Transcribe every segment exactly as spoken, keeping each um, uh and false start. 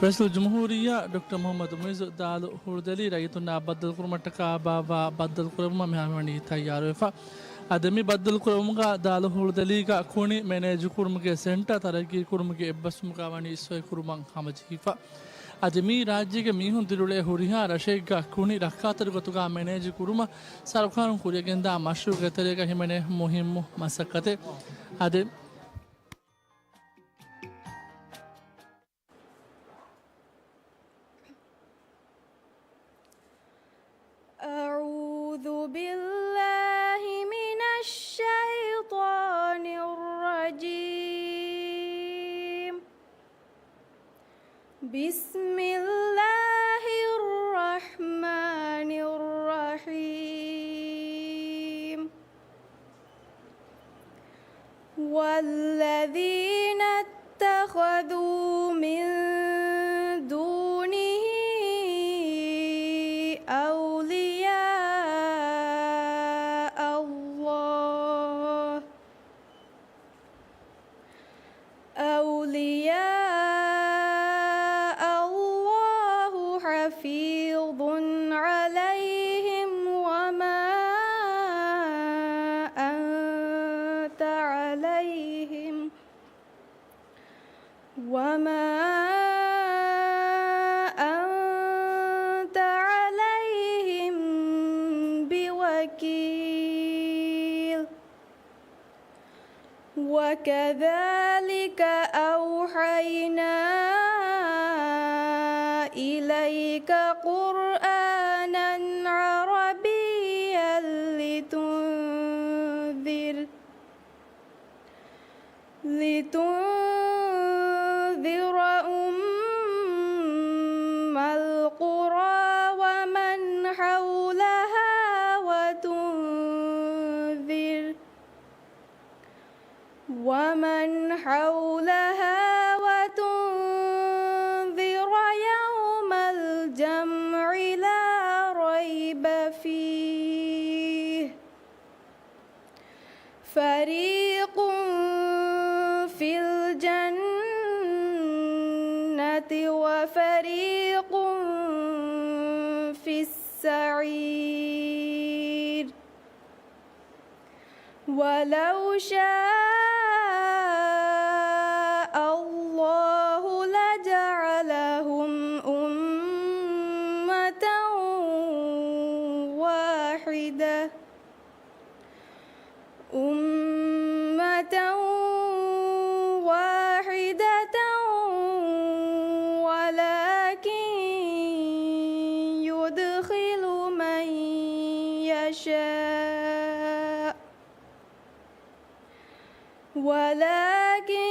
ރައީސުލްޖުމްހޫރިއްޔާ ޑޮކްޓަރ މުޙައްމަދު މުޢިއްޒު ދާލު ހުޅުދެލީ ރައްޔިތުންނާ ބައްދަލުކުރުމަށްޓަކާ ބާއްވާ ބައްދަލުކުރެއްވުމަށް މިހާރު ވަނީ ތައްޔާރުވެފަ. އަދި މި ބައްދަލުކުރެއްވުމުގަ ދާލު ހުޅުދެލީގަ ކުނި މެނޭޖުކުރުމުގެ ސެންޓަރ ތަރައްގީކުރުމުގެ އެއްބަސްވުމުގަ ވަނީ ސޮއިކުރުމަށް ހަމަޖެހިފަ. އަދި މި ރާއްޖޭގެ މީހުން ދިރިއުޅޭ ހުރިހާ ރަށެއްގަ ކުނި ރައްކާތެރި ގޮތުގަ މެނޭޖުކުރުމަށް ސަރުކާރުން ކުރިއަށްގެންދާ މަޝްރޫޢުގެ ތެރޭގަ ހިމެނޭ މުހިއްމު މަސައްކަތެއް. އަދި أعوذ بالله من الشيطان الرجيم. بسم الله الرحمن الرحيم. والذين اتخذوا من دونه أولياء الله أولياء الله حفيظ عليهم وما أنت عليهم وما أنت عليهم بوكيل. وكذلك أوحينا إليك قرآنا عربيا لتنذر لتنذر أم القرى ومن حولها وتنذر ومن حولها وتنذر يوم الجمع لا ريب فيه فريق في الجنة وفريق في السعير. ولو شاء الله لجعلهم أمة واحدة أمة واحدة ولكن يدخل من يشاء ولكن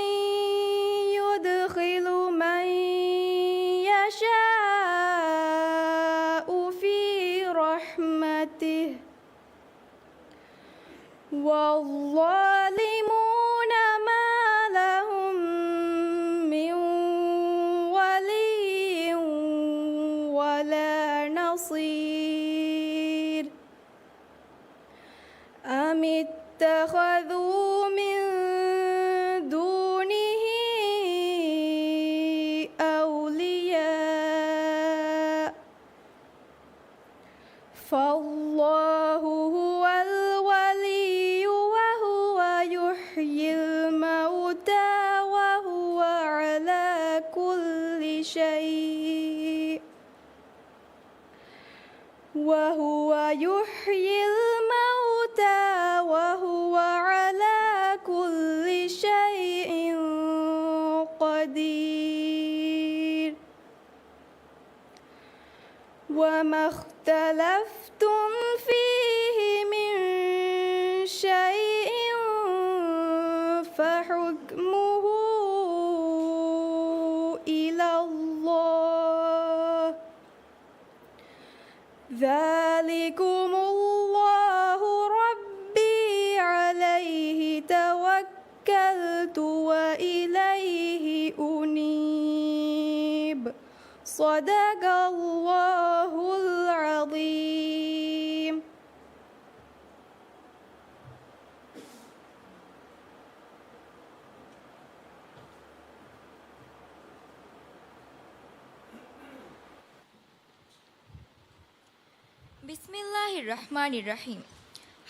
يدخل من يشاء في رحمته والظالمون ما لهم من ولي ولا نصير. أم اتخذوا من دونه أولياء فالله هو الولي وهو يحيي الموتى وهو على كل شيء وهو يحيي الموتى وهو على كل شيء قدير. وما اختلفتم فيه من شيء فحكمه إلى الله ذلكم الله ربي عليه توكلت وإليه أنيب. صدق الله العظيم. ބިސްމިއްލާހިއްރަޙްމާނިއްރަޙީމް.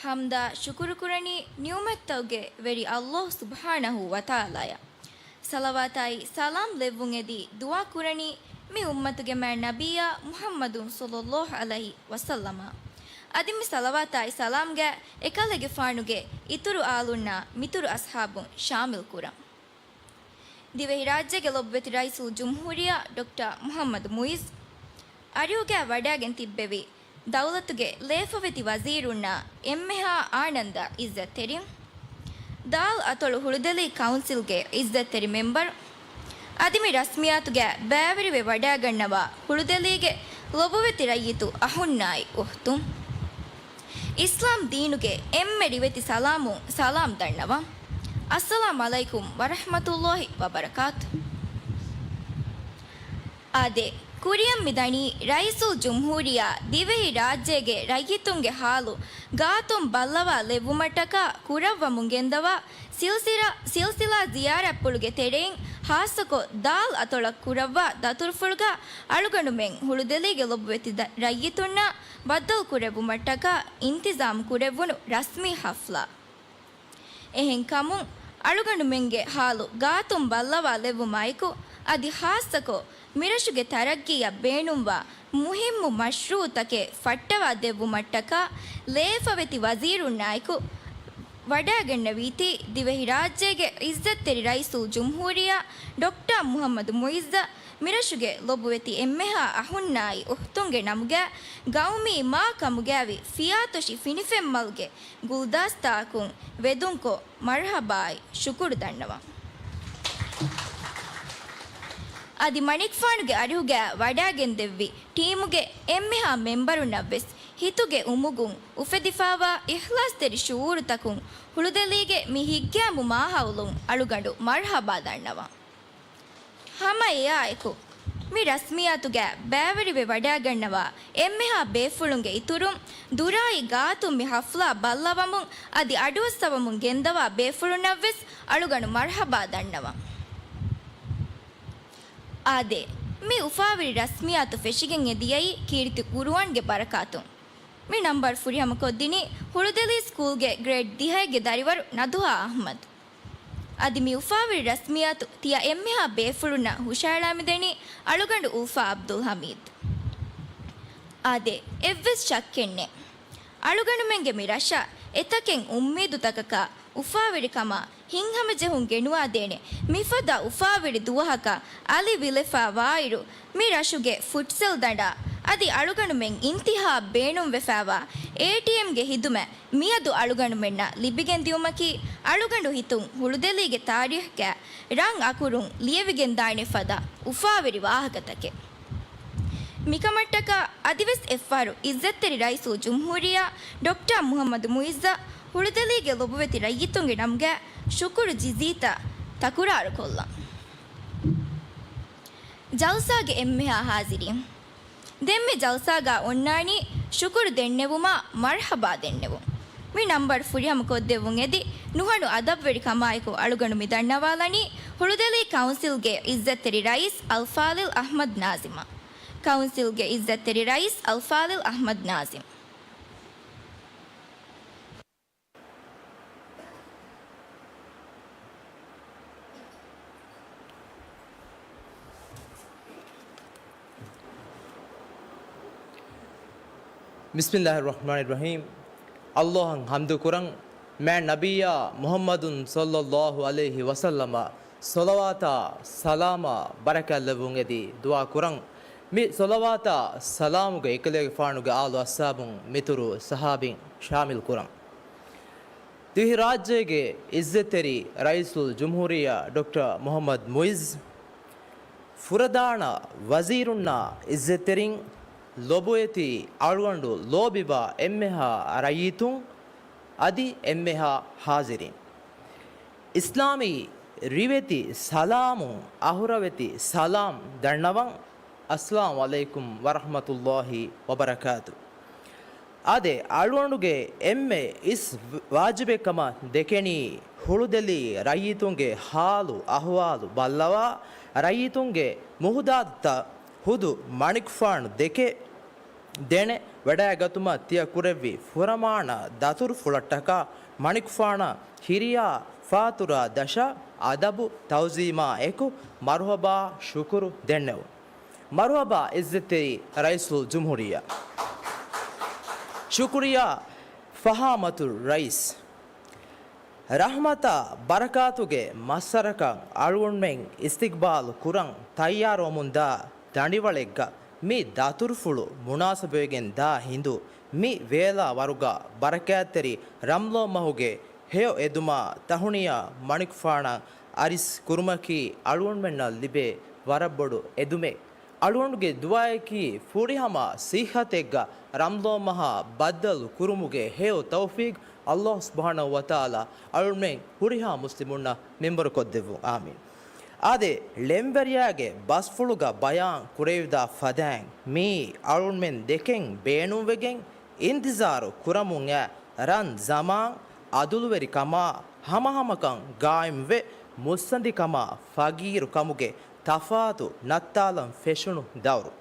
ޙަމްދާ ޝުކުރުކުރަނީ ނިޢުމަތްތަކުގެ ވެރި ﷲ ސުބްޙާނަހޫ ވަތަޢާލާއަށް. ޞަލަވާތާއި ސަލާމް ލެއްވުން އެދި ދުޢާ ކުރަނީ މި އުއްމަތުގެ މާތް ނަބިއްޔާ މުޙައްމަދު ޞައްލައްލާހު ޢަލައިހި ވަސައްލަމަށް. އަދި މި ޞަލަވާތާއި ސަލާމްގެ އެކަލޭގެފާނުގެ އިތުރު އާލުންނާ މިތުރު އަޞްޙާބުން ޝާމިލް ކުރަން. ދިވެހިރާއްޖޭގެ ލޮބުވެތި ރައީސުލްޖުމްހޫރިއްޔާ ޑޮކްޓަރ މުޙައްމަދު މުޢިއްޒު އަރިހުގައި ވަޑައިގެން ތިއްބެވި، ދައުލަތުގެ ލޭފަވެތި ވަޒީރުންނާ އެންމެހާ އާނަންދަ ޢިއްޒަތްތެރިން، ދާލް އަތޮޅު ހުޅުދެލި ކައުންސިލްގެ ޢިއްޒަތްތެރި މެމްބަރު، އަދި މި ރަސްމިއްޔާތުގައި ބައިވެރިވެ ވަޑައިގަންނަވާ ހުޅުދެލީގެ ލޮބުވެތި ރައްޔިތު އަޚުންނާއި އުޚްތުން. އިސްލާމް ދީނުގެ އެންމެ ރިވެތި ސަލާމުން ސަލާމް ދަންނަވަން. އައްސަލާމް ޢަލައިކުމް ވަރަޙްމަތުﷲ ވަބަރަކާތު. އާދެ، ކުރިއަށް މި ދަނީ ރައީސުލްޖުމްހޫރިއްޔާ ދިވެހިރާއްޖޭގެ ރައްޔިތުންގެ ހާލު ގާތުން ބައްލަވާ ލެއްވުމަށްޓަކާ ކުރައްވަމުން ގެންދަވާ ސިލްސިލާ، ސިލްސިލާ ޒިޔާރަތްޕުޅުގެ ތެރެއިން ޚާއްޞަކޮށް ދާލް އަތޮޅަށް ކުރައްވާ ދަތުރުފުޅުގަ އަޅުގަނޑުމެން ހުޅުދެލީގެ ލޮބުވެތި ދަ-، ރައްޔިތުންނާ ބައްދަލުކުރެއްވުމަށްޓަކާ އިންތިޒާމް ކުރެއްވުނު ރަސްމީ ޙަފްލާ. އެހެންކަމުން، އަޅުގަނޑުމެންގެ ހާލު ގާތުން ބައްލަވާލެއްވުމާއެކު، އަދި ޚާއްޞަކޮށް، މިރަށުގެ ތަރައްގީއަށް ބޭނުންވާ މުހިއްމު މަޝްރޫޢުތަކެއް ފައްޓަވާ ދެއްވުމަށްޓަކާ، ލޭފަވެތި ވަޒީރުންނާއެކު ވަޑައިގެންނެވީތީ، ދިވެހިރާއްޖޭގެ ޢިއްޒަތްތެރި ރައީސުލްޖުމްހޫރިއްޔާ ޑޮކްޓަރ މުޙައްމަދު މުޢިއްޒަށް މިރަށުގެ ލޮބުވެތި އެންމެހާ އަޚުންނާއި އުޚްތުންގެ ނަމުގައި ގައުމީ މާ ކަމުގައިވި ފިޔާތޮށި ފިނިފެންމަލްގެ ގުލްދާސްތާއަކުން ވެދުންކޮށް، މަރްޙަބާއި ޝުކުރު ދަންނަވަން. އަދި މަނިކުފާނުގެ އަރިހުގައި ވަޑައިގެންދެއްވި ޓީމުގެ އެންމެހާ މެމްބަރުންނަށްވެސް ހިތުގެ އުމުގުން އުފެދިފާވާ އިޚްލާޞްތެރި ޝުޢޫރުތަކުން ހުޅުދެލީގެ މި ހިތްގައިމު މާހައުލުން އަޅުގަނޑު މަރްޙަބާ ދަންނަވަން. ހަމަ އެއާއެކު، މި ރަސްމިއްޔާތުގައި ބައިވެރިވެ ވަޑައިގަންނަވާ އެންމެހާ ބޭފުޅުންގެ އިތުރުން، ދުރާއި ގާތުން މި ޙަފްލާ ބައްލަވަމުން އަދި އަޑުއައްސަވަމުން ގެންދަވާ ބޭފުޅުންނަށްވެސް އަޅުގަނޑު މަރްޙަބާ ދަންނަވަން. އާދެ، މި އުފާވެރި ރަސްމިއްޔާތު ފެށިގެން އެދިޔައީ ކީރިތި ޤުރުއާންގެ ބަރަކާތުން. މި ނަންބަރު ފުރިހަމަކޮށްދިނީ ހުޅުދެލީ ސްކޫލްގެ ގްރޭޑް ދިހައެއްގެ ދަރިވަރު ނަދުހާ އަޙްމަދު. އަދި މި އުފާވެރި ރަސްމިއްޔާތު ތިޔަ އެންމެހާ ބޭފުޅުންނަށް ހުށައަޅާމިދެނީ އަޅުގަނޑު އުލްފާ ޢަބްދުލް ޙަމީދު. އާދެ، އެއްވެސް ޝައްކެއްނެތް. އަޅުގަނޑުމެންގެ މި ރަށަށް އެތަކެއް އުއްމީދުތަކަކާ އުފާވެރިކަމާ ހިތްހަމަޖެހުން ގެނުވާދޭނެ މިފަދަ އުފާވެރި ދުވަހަކަށް އަލި ވިލެފާ ވާއިރު، މި ރަށުގެ ފުޓްސަލް ދަނޑާ އަދި އަޅުގަނޑުމެން އިންތިހާބް ބޭނުންވެފާވާ އޭޓީއެމްގެ ހިދުމަތް މިއަދު އަޅުގަނޑުމެންނަށް ލިބިގެން ދިއުމަކީ، އަޅުގަނޑު ހިތުން ހުޅުދެލީގެ ތާރީޚްގައި ރަން އަކުރުން ލިޔެވިގެންދާނެ ފަދަ އުފާވެރި ވާހަކަތަކެއް. މިކަމަށްޓަކާ އަދިވެސް އެއްފަހަރު އިއްޒަތްތެރި ރައީސުލްޖުމްހޫރިއްޔާ ޑޮކްޓަރ މުޙައްމަދު މުޢިއްޒަށް ހުޅުދެލީގެ ލޮބުވެތި ރައްޔިތުންގެ ނަމުގައި ޝުކުރު ޖިޒީތައް ތަކުރާރުކޮށްލަން. ޖަލްސާގެ އެންމެހާ ޙާޟިރީން. ދެންމެ ޖަލްސާގަ އޮންނާނީ ޝުކުރު ދެންނެވުމާ މަރްޙަބާ ދެންނެވުން. މި ނަންބަރު ފުރިހަމަކޮށްދެއްވުން އެދި، ނުހަނު އަދަބުވެރިކަމާއެކު އަޅުގަނޑު މި ދަންނަވާލަނީ ހުޅުދެލީ ކައުންސިލްގެ އިއްޒަތްތެރި ރައީސް އަލްފާޟިލް އަޙްމަދު ނާޒިމަށް. ކައުންސިލްގެ އިއްޒަތްތެރި ރައީސް އަލްފާޟިލް އަޙްމަދު ނާޒިމް. ބިސްމިއްލާހިއްރަޙްމާނިއްރަޙީމް. އައްލާހަށް ޙަމްދު ކުރަން، މާތް ނަބިއްޔާ މުޙައްމަދު ޞައްލައްލާހު ޢަލައިހި ވަސައްލަމަށް ޞަލަވާތާ ސަލާމާ ބަރަކާތްލެއްވުން އެދި ދުޢާ ކުރަން. މި ޞަލަވާތާ ސަލާމުގައި އެކަލޭގެފާނުގެ އާލު އަޞްޙާބުން މިތުރު ޞަޙާބީން ޝާމިލް ކުރަން. ދިވެހިރާއްޖޭގެ އިއްޒަތްތެރި ރައީސުލްޖުމްހޫރިއްޔާ ޑޮކްޓަރ މުޙައްމަދު މުޢިއްޒު، ފުރަދާނަ ވަޒީރުންނާ އިއްޒަތްތެރިން، ލޮބުވެތި އަޅުގަނޑު ލޯބިވާ އެންމެހާ ރައްޔިތުން، އަދި އެންމެހާ ޙާޟިރީން. އިސްލާމީ ރިވެތި ސަލާމުން އަހުރަވެތި ސަލާމް ދަންނަވަން. އައްސަލާމު ޢަލައިކުމް ވަރަޙްމަތުﷲ ވަބަރަކާތު. އާދެ، އަޅުގަނޑުގެ އެންމެ އިސް ވާޖިބެއް ކަމަށް ދެކެނީ ހުޅުދެލީ ރައްޔިތުންގެ ޙާލު އަޙްވާލު ބައްލަވާ، ރައްޔިތުންގެ މުހުދާތުތައް ހުދު މަނިކުފާނު ދެކެ ދޭނެ ވަޑައިގަތުމަށް ތިޔަ ކުރެއްވި ފުރަމާނަ ދަތުރުފުޅަށްޓަކާ މަނިކުފާނަށް ހިރިޔާ ފާތުރާ ދަށަށް އަދަބު ތައުޒީމާ އެކު މަރުހަބާ ޝުކުރު ދެންނެވުން. މަރުހަބާ އިއްޒަތްތެރި ރައީސުލްޖުމްހޫރިއްޔާ. ޝުކުރިއްޔާ ފަހާމަތު ރައީސް. ރަޙްމަތާ ބަރަކާތުގެ މައްސަރަކަށް އަޅުގަނޑުމެން އިސްތިގްބާލު ކުރަން ތައްޔާރުވަމުންދާ ދަނޑިވަޅެއްގަ މި ދަތުރުފުޅު މުނާސަބަވެގެން ދާ ހިނދު މި ވޭލާ ވަރުގަ ބަރަކާތްތެރި ރަމްޟާން މަހުގެ ހެޔޮ އެދުމާ ތަހުނިޔާ މަނިކުފާނަށް އަރިސް ކުރުމަކީ އަޅުގަނޑުމެންނަށް ލިބޭ ވަރަށް ބޮޑު އެދުމެއް. އަޅުގަނޑުގެ ދުޢާއަކީ ފުރިހަމަ ޞިއްޙަތެއްގަ ރަމްޟާން މަހާ ބައްދަލު ކުރުމުގެ ހެޔޮ ތައުފީޤް ﷲ ސުބްޙާނަހޫ ވަތަޢާލާ އަޅުގަނޑުމެން ހުރިހާ މުސްލިމުންނަށް މިންވަރު ކޮށްދެއްވުން. އާމީން. އާދެ، ޅެންވެރިޔާގެ ބަސްފުޅުގަ ބަޔާން ކުރެވިދާ ފަދައިން މީ އަޅުގަނޑުމެން ދެކެން ބޭނުންވެގެން އިންތިޒާރު ކުރަމުން އައި ރަން ޒަމާން އަދުލުވެރިކަމާ ހަމަހަމަކަން ގާއިމްވެ މުއްސަނދިކަމާ ފަގީރުކަމުގެ ތަފާތު ނައްތާލަން ފެށުނު ދައުރު.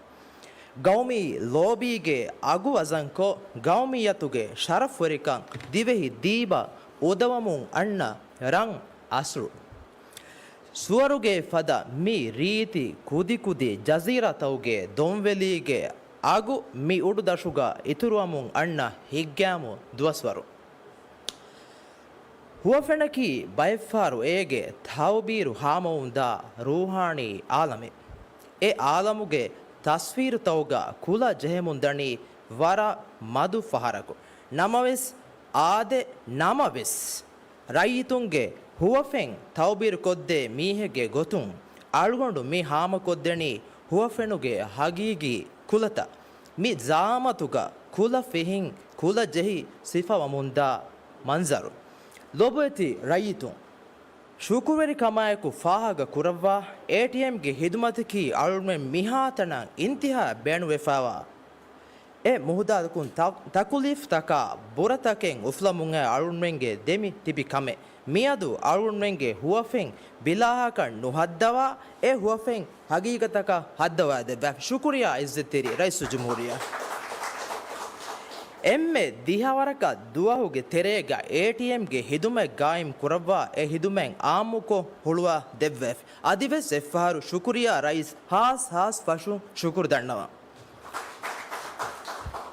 ގައުމީ ލޯބީގެ އަގު ވަޒަންކޮށް، ގައުމިއްޔަތުގެ ޝަރަފްވެރިކަން ދިވެހި ދީބަށް އުދަވަމުން އަންނަ ރަން އަސްރު. ސުވަރުގެ ފަދަ މި ރީތި ކުދިކުދި ޖަޒީރާތަކުގެ ދޮންވެލީގެ އަގު މި އުޑުދަށުގަ އިތުރުވަމުން އަންނަ ހިތްގައިމު ދުވަސްވަރު. ހުވަފެނަކީ ބައެއްފަހަރު އޭގެ ތައުބީރު ހާމަވުންދާ ރޫޙާނީ އާލަމެއް. އެ އާލަމުގެ ތަސްވީރުތަކުގަ ކުލަ ޖެހެމުންދަނީ ވަރަށް މަދު ފަހަރަކު. ނަމަވެސް، އާދެ، ނަމަވެސް، ރައްޔިތުންގެ ހުވަފެން ތައުބީރުކޮށްދޭ މީހެއްގެ ގޮތުން އަޅުގަނޑު މި ހާމަކޮށްދެނީ ހުވަފެނުގެ ހަގީގީ ކުލަތައް. މި ޒަޢާމަތުގަ ކުލަ ފެހިން، ކުލަ ޖެހި ސިފަވަމުންދާ މަންޒަރު. ލޮބުވެތި ރައްޔިތުން، ޝުކުރުވެރިކަމާއެކު ފާހަގަ ކުރައްވާ، އޭޓީއެމްގެ ހިދުމަތަކީ އަޅުގަނޑުމެން މިހާތަނަށް އިންތިހާއަށް ބޭނުންވެފައިވާ އެ މުހުދާތަކުން ތަ-، ތަކުލީފްތަކާ ބުރަތަކެއް އުފުލަމުން އަޅުގަނޑުމެންގެ ދެމި ތިބި ކަމެއް. މިއަދު އަޅުގަނޑުމެންގެ ހުވަފެން ބިލާހަކަށް ނުހައްދަވާ، އެ ހުވަފެން ހަގީގަތަކަށް ހައްދަވާދެއްވާ. ޝުކުރިއްޔާ އިއްޒަތްތެރި ރައީސުލްޖުމްހޫރިއްޔާ. އެންމެ ދިހަވަރަކަށް ދުވަހުގެ ތެރޭގަ އޭޓީއެމްގެ ހިދުމަތް ގާއިމް ކުރައްވާ، އެ ހިދުމަތް އާއްމުކޮށް ހުޅުވާ ދެއްވާފި. އަދިވެސް އެއްފަހަރު ޝުކުރިއްޔާ ރައީސް ހާސް ހާސް ފަށުން ޝުކުރު ދަންނަވަން.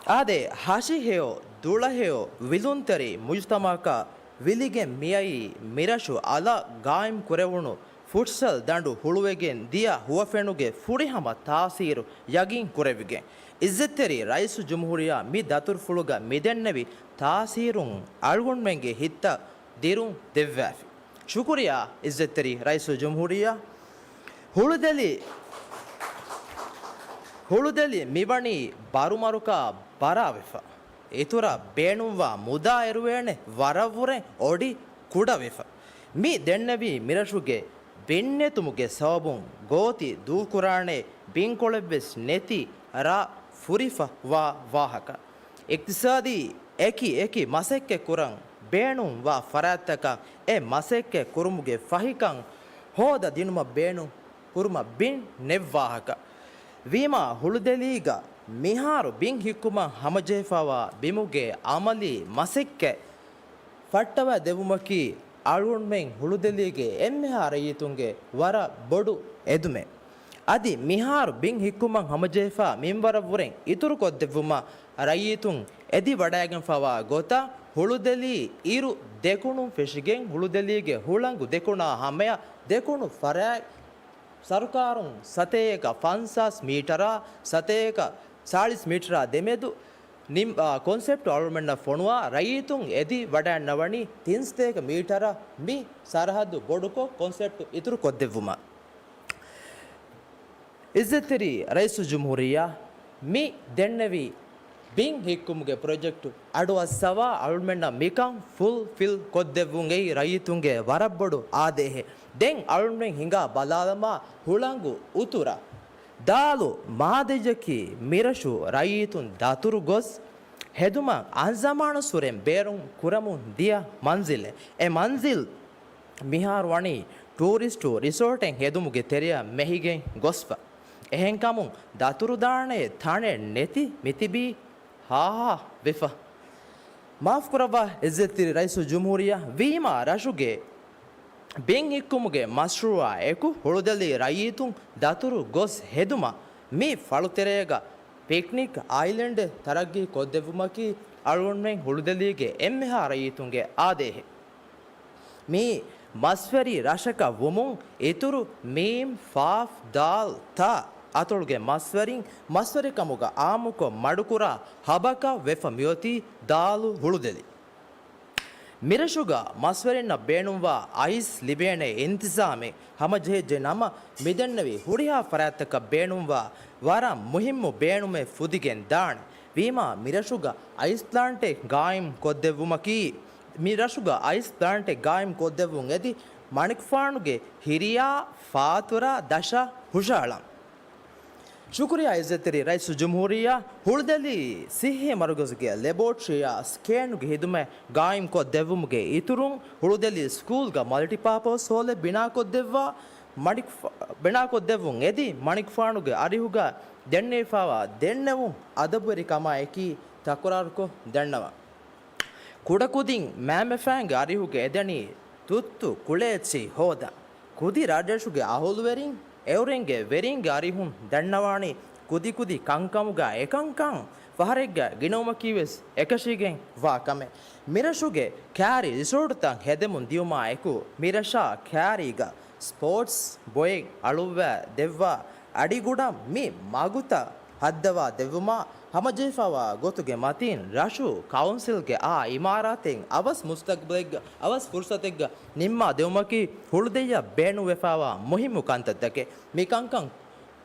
އާދެ، ހަށި ހެޔޮ، ދުޅަ ހެޔޮ، ވިލުންތެރި މުޖުތަމަޢަކަށް ވިލިގެން މިއައީ މިރަށު އަލަށް ގާއިމް ކުރެވުނު ފުޓްސަލް ދަނޑު ހުޅުވެގެން ދިޔަ ހުވަފެނުގެ ފުރިހަމަ ތާސީރު ޔަގީން ކުރެވިގެން. އިއްޒަތްތެރި ރައީސުލް ޖުމްހޫރިއްޔާ މި ދަތުރުފުޅުގަ މިދެންނެވި ތާސީރުން އަޅުގަނޑުމެންގެ ހިތްތައް ދިރުން ދެއްވާފި. ޝުކުރިއްޔާ އިއްޒަތްތެރި ރައީސުލް ޖުމްހޫރިއްޔާ. ހުޅުދެލި، ހުޅުދެލި މިވަނީ ބަރުމަރުކާ ބަރާވެފަ. އިތުރަށް ބޭނުންވާ މުދާ އެރުވޭނެ ވަރަށްވުރެ އޮޑި ކުޑަވެފަ. މި ދެންނެވީ މިރަށުގެ ބިން ނެތުމުގެ ސަބަބުން ގޯތި ދޫކުރާނެ ބިންކޮޅެއްވެސް ނެތި ރަށް ފުރިފަ ވާ ވާހަކަ. އިޤްތިޞާދީ އެކި އެކި މަސައްކަތް ކުރަން ބޭނުން ވާ ފަރާތްތަކަށް އެ މަސައްކަތް ކުރުމުގެ ފަހިކަން ހޯދަ ދިނުމަށް ބޭނުން ކުރުމަށް ބިން ނެތް ވާހަކަ. ވީމާ ހުޅުދެލީގަ މިހާރު ބިން ހިއްކުމަށް ހަމަޖެހިފައިވާ ބިމުގެ އަމަލީ މަސައްކަތް ފައްޓަވައި ދެއްވުމަކީ އަޅުގަނޑުމެން ހުޅުދެލީގެ އެންމެހާ ރައްޔިތުންގެ ވަރަށް ބޮޑު އެދުމެއް. އަދި މިހާރު ބިން ހިއްކުމަށް ހަމަޖެހިފަ މިންވަރަށްވުރެން އިތުރުކޮށްދެއްވުމަށް ރައްޔިތުން އެދިވަޑައިގެންފައިވާ ގޮތަށް ހުޅުދެލީ އިރު ދެކުނުން ފެށިގެން ހުޅުދެލީގެ ހުޅަނގު ދެކުނާ ހަމަޔަށް ދެކުނު ފަރާތް ސަރުކާރުން ސަތޭކަ ފަންސާސް މީޓަރާ ސަތޭކަ ސާޅީސް މީޓަރާ ދެމެދު ނިން-، އާ، ކޮންސެޕްޓު އަޅުގަނޑަށް ފޮނުވާ ރައްޔިތުން އެދި ވަޑައިންނަވަނީ ތިންސަތޭކަ މީޓަރަށް މި ސަރަހައްދު ބޮޑުކޮށް ކޮންސެޕްޓު އިތުރު ކޮށްދެއްވުމަށް. އިއްޒަތްތެރި ރައީސުލްޖުމްހޫރިއްޔާ، މި ދެންނެވި ބިން ހިއްކުމުގެ ޕްރޮޖެކްޓު އަޑުއައްސަވާ އަޅުމެންނަށް މިކަން ފުލްފިލް ކޮށްދެއްވުން އެއީ ރައްޔިތުންގެ ވަރަށް ބޮޑު އާދޭހެއް. ދެން އަޅުމެން ހިނގާ ބަލާލަމާ ހުޅަނގު އުތުރަށް. ދާލު މާދައްޔަކީ މިރަށު ރައްޔިތުން ދަތުރު ގޮސް ހެދުމަށް އަންޒަމާނުއްސުރެން ބޭރުން ކުރަމުން ދިޔަ މަންޒިލެއް. އެ މަންޒިލް މިހާރު ވަނީ ޓޫރިސްޓު ރިސޯޓެއް ހެދުމުގެ ތެރެއަށް މެހިގެން ގޮސްފަ. އެހެންކަމުން ދަތުރުދާނެ ތަނެއް ނެތި މިތިބީ އާހާ ވެފަ. މާފުކުރައްވާ އިއްޒަތްތެރި ރައީސުލްޖުމްހޫރިއްޔާ، ވީމާ ރަށުގެ ބިން ހިއްކުމުގެ މަޝްރޫއާ އެކު ހުޅުދެލި ރައްޔިތުން ދަތުރު ގޮސް ހެދުމަށް މި ފަޅުތެރޭގަ ޕިކްނިކް އައިލެންޑް ތަރައްގީ ކޮށްދެއްވުމަކީ އަޅުގަނޑުމެން ހުޅުދެލީގެ އެންމެހާ ރައްޔިތުންގެ އާދޭހެއް. މީ މަސްވެރި ރަށަކަށް ވުމުން އިތުރު މީމް، ފާފް، ދާލް، ތާ އަތޮޅުގެ މަސްވެރިން މަސްވެރިކަމުގަ އާއްމުކޮށް މަޑުކުރާ ހަބަކަށް ވެފަ މިއޮތީ ދާލު ހުޅުދެލި. މިރަށުގަ މަސްވެރިންނަށް ބޭނުންވާ އައިސް ލިބޭނެ އިންތިޒާމެއް ހަމަޖެހިއްޖެ ނަމަ، މިދެންނެވި ހުރިހާ ފަރާތްތަކަށް ބޭނުންވާ ވަރަށް މުހިއްމު ބޭނުމެއް ފުދިގެން ދާނެ. ވީމާ މިރަށުގަ އައިސް ޕްލާންޓެއް ގާއިމް ކޮށްދެއްވުމަކީ، މި ރަށުގަ އައިސް ޕްލާންޓެއް ގާއިމް ކޮށްދެއްވުން އެދި، މަނިކުފާނުގެ ހިރިޔާ ފާތުރަ ދަށަށް ހުށަހަޅަން. ޝުކުރިއްޔާ އިއްޒަތްތެރި ރައީސުލްޖުމްހޫރިއްޔާ، ހުޅުދެލި ސިއްހީ މަރުކަޒުގެ ލެބޯޓްރީއާ ސްކޭނުގެ ހިދުމަތް ގާއިމްކޮށް ދެއްވުމުގެ އިތުރުން، ހުޅުދެލި ސްކޫލްގަ މަލްޓިޕާޕަސް ހޯލެއް ބިނާކޮށްދެއްވާ، މަނިކުފާ-، ބިނާކޮށްދެއްވުން އެދި، މަނިކުފާނުގެ އަރިހުގަ ދެންނެވިފާވާ ދެންނެވުން އަދަބުވެރިކަމާއެކީ ތަކުރާރުކޮށް ދަންނަވަން. ކުޑަކުދިން މާމެފާންގެ އަރިހުގަ އެދެނީ ތުއްތު ކުޅޭއްޗި ހޯދަން. ކުދި ރަށްރަށުގެ އަހުލުވެރިން، އެއުރެންގެ ވެރިންގެ އަރިހުން ދަންނަވާނީ ކުދިކުދި ކަންކަމުގަ އެކަންކަން ފަހަރެއްގަ ގިނަވުމަކީވެސް އެކަށީގެން ވާ ކަމެއް. މިރަށުގެ ކާރި ރިސޯޓުތައް ހެދެމުން ދިޔުމާ އެކު، މިރަށާ ކާރީގަ ސްޕޯޓްސް ބޮއެއް އަޅުއްވާ ދެއްވާ އަޑިގުޑަ މި މަގުތައް ހައްދަވާ ދެއްވުމާ ހަމަޖެހިފައިވާ ގޮތުގެ މަތީން، ރަށު ކައުންސިލްގެ އާ އިމާރާތެއް އަވަސް މުސްތަގްބަލެއްގަ އަވަސް ފުރުސަތެއްގަ ނިންމާ ދެވުމަކީ ހުޅުދެއްޔަށް ބޭނުންވެފައިވާ މުހިއްމު ކަންތައްތަކެއް. މި ކަންކަން،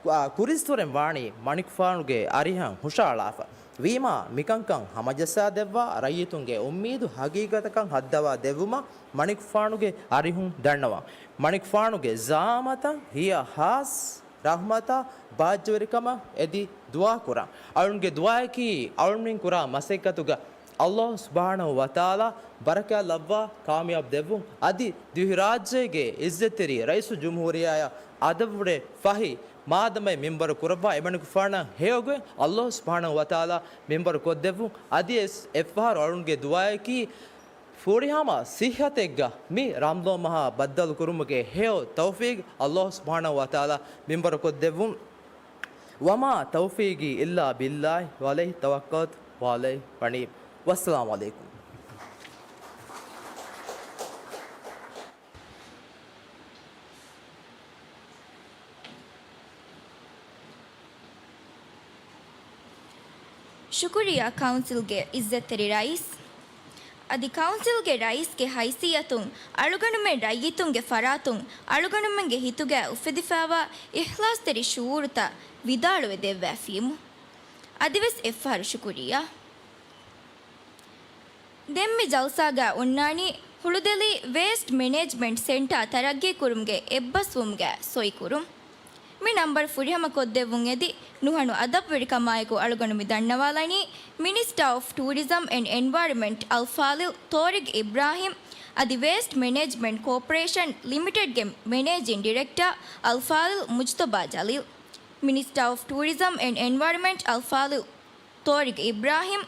އާ، ކުރިއްސުރެން ވާނީ މަނިކުފާނުގެ އަރިހަށް ހުށައަޅާފަ. ވީމާ، މިކަންކަން ހަމަޖައްސާ ދެއްވާ ރައްޔިތުންގެ އުއްމީދު ހަގީގަތަކަށް ހައްދަވާ ދެއްވުމަށް މަނިކުފާނުގެ އަރިހުން ދަންނަވަން. މަނިކުފާނުގެ ޒައާމަތަށް ހިޔަ ހާސް ރަޙްމަތާ ބާއްޖަވެރިކަމަށް އެދި ދުޢާ ކުރަން. އަޅުންގެ ދުޢާއަކީ އަޅުންމެން ކުރާ މަސައްކަތުގަ އައްލާހު ސުބްޙާނަހު ވަތަޢާލާ ބަރަކާތް ލައްވާ ކާމިޔާބު ދެއްވުން. އަދި ދިވެހިރާއްޖޭގެ އިއްޒަތްތެރި ރައީސުލްޖުމްހޫރިއްޔާއަށް އަދަބުވެރި ފަހި މާދަމާއެއް މިންބަރު ކުރައްވާ އެމަނިކުފާނަށް ހެޔޮގޮތް އައްލާހު ސުބްޙާނަހު ވަތަޢާލާ މިންބަރު ކޮށްދެއްވުން. އަދިވެސް އެއްފަހަރު އަޅުންގެ ދުޢާއަކީ ފުރިހަމަ ސިއްހަތެއްގަ މި ރަމަޟާން މަހާ ބައްދަލުކުރުމުގެ ހެޔޮ ތައުފީޤް އައްލާހު ސުބްޙާނަހު ވަތަޢާލާ މިންބަރުކޮށްދެއްވުން. وما توفيقي إلا بالله عليه توكلت وإليه أنيب. والسلام عليكم. ޝުކުރިއްޔާ ކައުންސިލްގެ އިއްޒަތްތެރި ރައީސް. އަދި ކައުންސިލްގެ ރައީސްގެ ހައިސިއްޔަތުން އަޅުގަނޑުމެން ރައްޔިތުންގެ ފަރާތުން އަޅުގަނޑުމެންގެ ހިތުގައި އުފެދިފައިވާ އިޚްލާޞްތެރި ޝުޢޫރުތައް ވިދާޅުވެ ދެއްވައިފިއެވެ. އަދިވެސް އެއްފަހަރު ޝުކުރިއްޔާ. ދެން މި ޖަލްސާގަ އޮންނާނީ ހުޅުދެލި ވޭސްޓް މެނޭޖްމަންޓް ސެންޓާ ތަރައްގީ ކުރުމުގެ އެއްބަސްވުމުގެ ސޮއިކުރުން. މި ނަންބަރު ފުރިހަމަ ކޮށްދެއްވުން އެދި، ނުހަނު އަދަބުވެރިކަމާއެކު އަޅުގަނޑު މި ދަންނަވާލަނީ މިނިސްޓާ އޮފް ޓޫރިޒަމް އެންޑް އެންވަޔަރަންމަންޓް އަލްފާޟިލް ޠާރިޤް އިބްރާހިމް އަދި ވޭސްޓް މެނޭޖްމަންޓް ކޯޕަރޭޝަން ލިމިޓެޑްގެ މެނޭޖިން ޑިރެކްޓާ އަލްފާޟިލް މުޖްތަބާ ޖަލީލް. މިނިސްޓާ އޮފް ޓޫރިޒަމް އެންޑް އެންވަޔަރަންމަންޓް އަލްފާޟިލް ޠާރިޤް އިބްރާހިމް،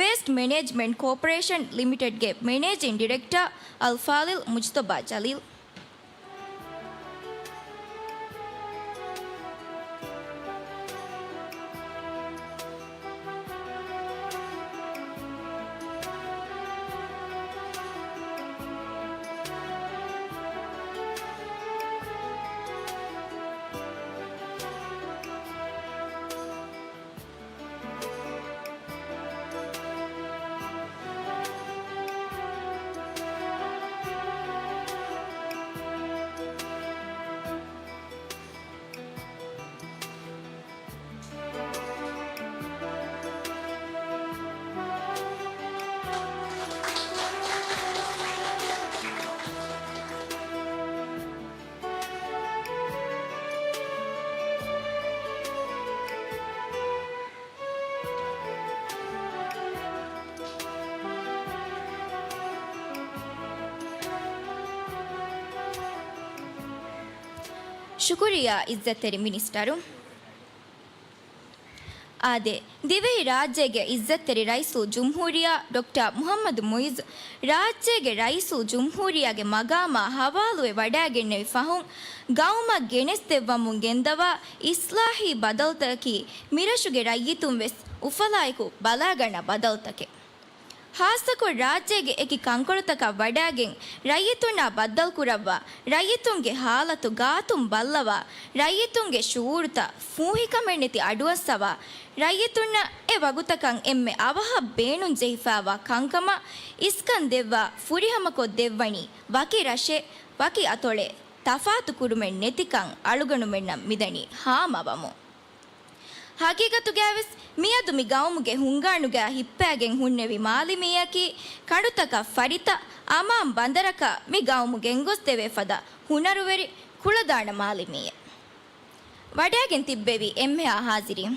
ވޭސްޓް މެނޭޖްމަންޓް ކޯޕަރޭޝަން ލިމިޓެޑްގެ މެނޭޖިން ޑިރެކްޓާ އަލްފާޟިލް މުޖްތަބާ ޖަލީލް. ޝުކުރިއްޔާ އިއްޒަތްތެރި މިނިސްޓަރު. އާދެ، ދިވެހި ރާއްޖޭގެ އިއްޒަތްތެރި ރައީސުލްޖުމްހޫރިއްޔާ ޑޮކްޓަރ މުޙައްމަދު މުޢިއްޒު، ރާއްޖޭގެ ރައީސުލްޖުމްހޫރިއްޔާގެ މަގާމާ ހަވާލުވެ ވަޑައިގެންނެވި ފަހުން، ގައުމަށް ގެނެސްދެއްވަމުން ގެންދަވާ އިސްލާހީ ބަދަލުތަކަކީ މިރަށުގެ ރައްޔިތުން ވެސް އުފަލާއެކު ބަލާގަންނަ ބަދަލުތަކެއް. ޚާއްޞަކޮށް، ރާއްޖޭގެ އެކި ކަންކޮޅުތަކަށް ވަޑައިގެން، ރައްޔިތުންނާ ބައްދަލުކުރައްވާ، ރައްޔިތުންގެ ހާލަތު ގާތުން ބައްލަވާ، ރައްޔިތުންގެ ޝުޢޫރުތައް ފޫހިކަމެއްނެތި އަޑުއައްސަވާ، ރައްޔިތުންނަށް އެ ވަގުތަކަށް އެންމެ އަވަހަށް ބޭނުންޖެހިފައިވާ ކަންކަމަށް އިސްކަން ދެއްވާ ފުރިހަމަކޮށްދެއްވަނީ ވަކި ރަށެއް، ވަކި އަތޮޅެއް، ތަފާތުކުރުމެއް ނެތިކަން އަޅުގަނޑުމެންނަށް މިދަނީ ހާމަވަމުން. ހަގީގަތުގައިވެސް މިއަދު މި ގައުމުގެ ހުންގާނުގައި ހިއްޕައިގެން ހުންނެވި މާލިމީއަކީ ކަނޑުތަކަށް ފަރިތަ، އަމާން ބަނދަރަކަށް މި ގައުމު ގެންގޮސްދެވޭ ފަދަ ހުނަރުވެރި ކުޅަދާނަ މާލިމީއެއް. ވަޑައިގެން ތިއްބެވި އެންމެހާ ހާޒިރީން،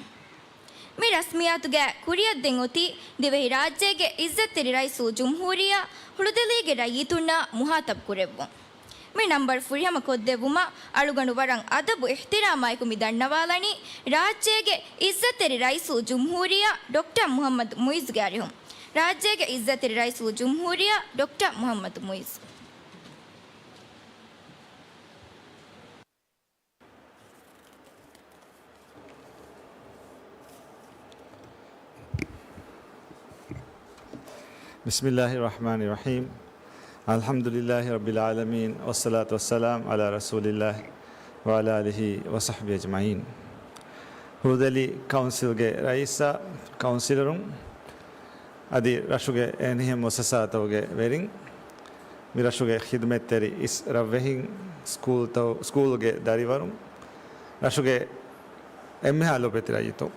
މި ރަސްމިއްޔާތުގައި ކުރިއަށްދޭން އޮތީ ދިވެހިރާއްޖޭގެ އިއްޒަތްތެރި ރައީސުލްޖުމްހޫރިއްޔާ ހުޅުދެލީގެ ރައްޔިތުންނާ މުހާތަބް ކުރެއްވުން. މި ނަންބަރު ފުރިހަމަ ކޮށްދެއްވުމަށް އަޅުގަނޑު ވަރަށް އަދަބު އިޙްތިރާމާއެކު މި ދަންނަވާލަނީ ރާއްޖޭގެ އިއްޒަތްތެރި ރައީސުލްޖުމްހޫރިއްޔާ ޑޮކްޓަރ މުޙައްމަދު މުޢިއްޒުގެ އަރިހުން. ރާއްޖޭގެ އިއްޒަތްތެރި ރައީސުލްޖުމްހޫރިއްޔާ ޑޮކްޓަރ މުޙައްމަދު މުޢިއްޒު. بسم الله الرحمن الرحيم. الحمد لله رب العالمين، والصلاة والسلام على رسول الله وعلى آله وصحبه أجمعين. ހުޅުދެލި ކައުންސިލްގެ ރައީސާ، ކައުންސިލަރުން، އަދި ރަށުގެ އެހެނިހެން މުއައްސަސާތަކުގެ ވެރިން، މި ރަށުގެ ޚިދުމަތްތެރި އިސް ރަށްވެހިން، ސްކޫލްތައް، ސްކޫލްގެ ދަރިވަރުން، ރަށުގެ އެންމެހާ ލޯބިވެތި ރައްޔިތުން،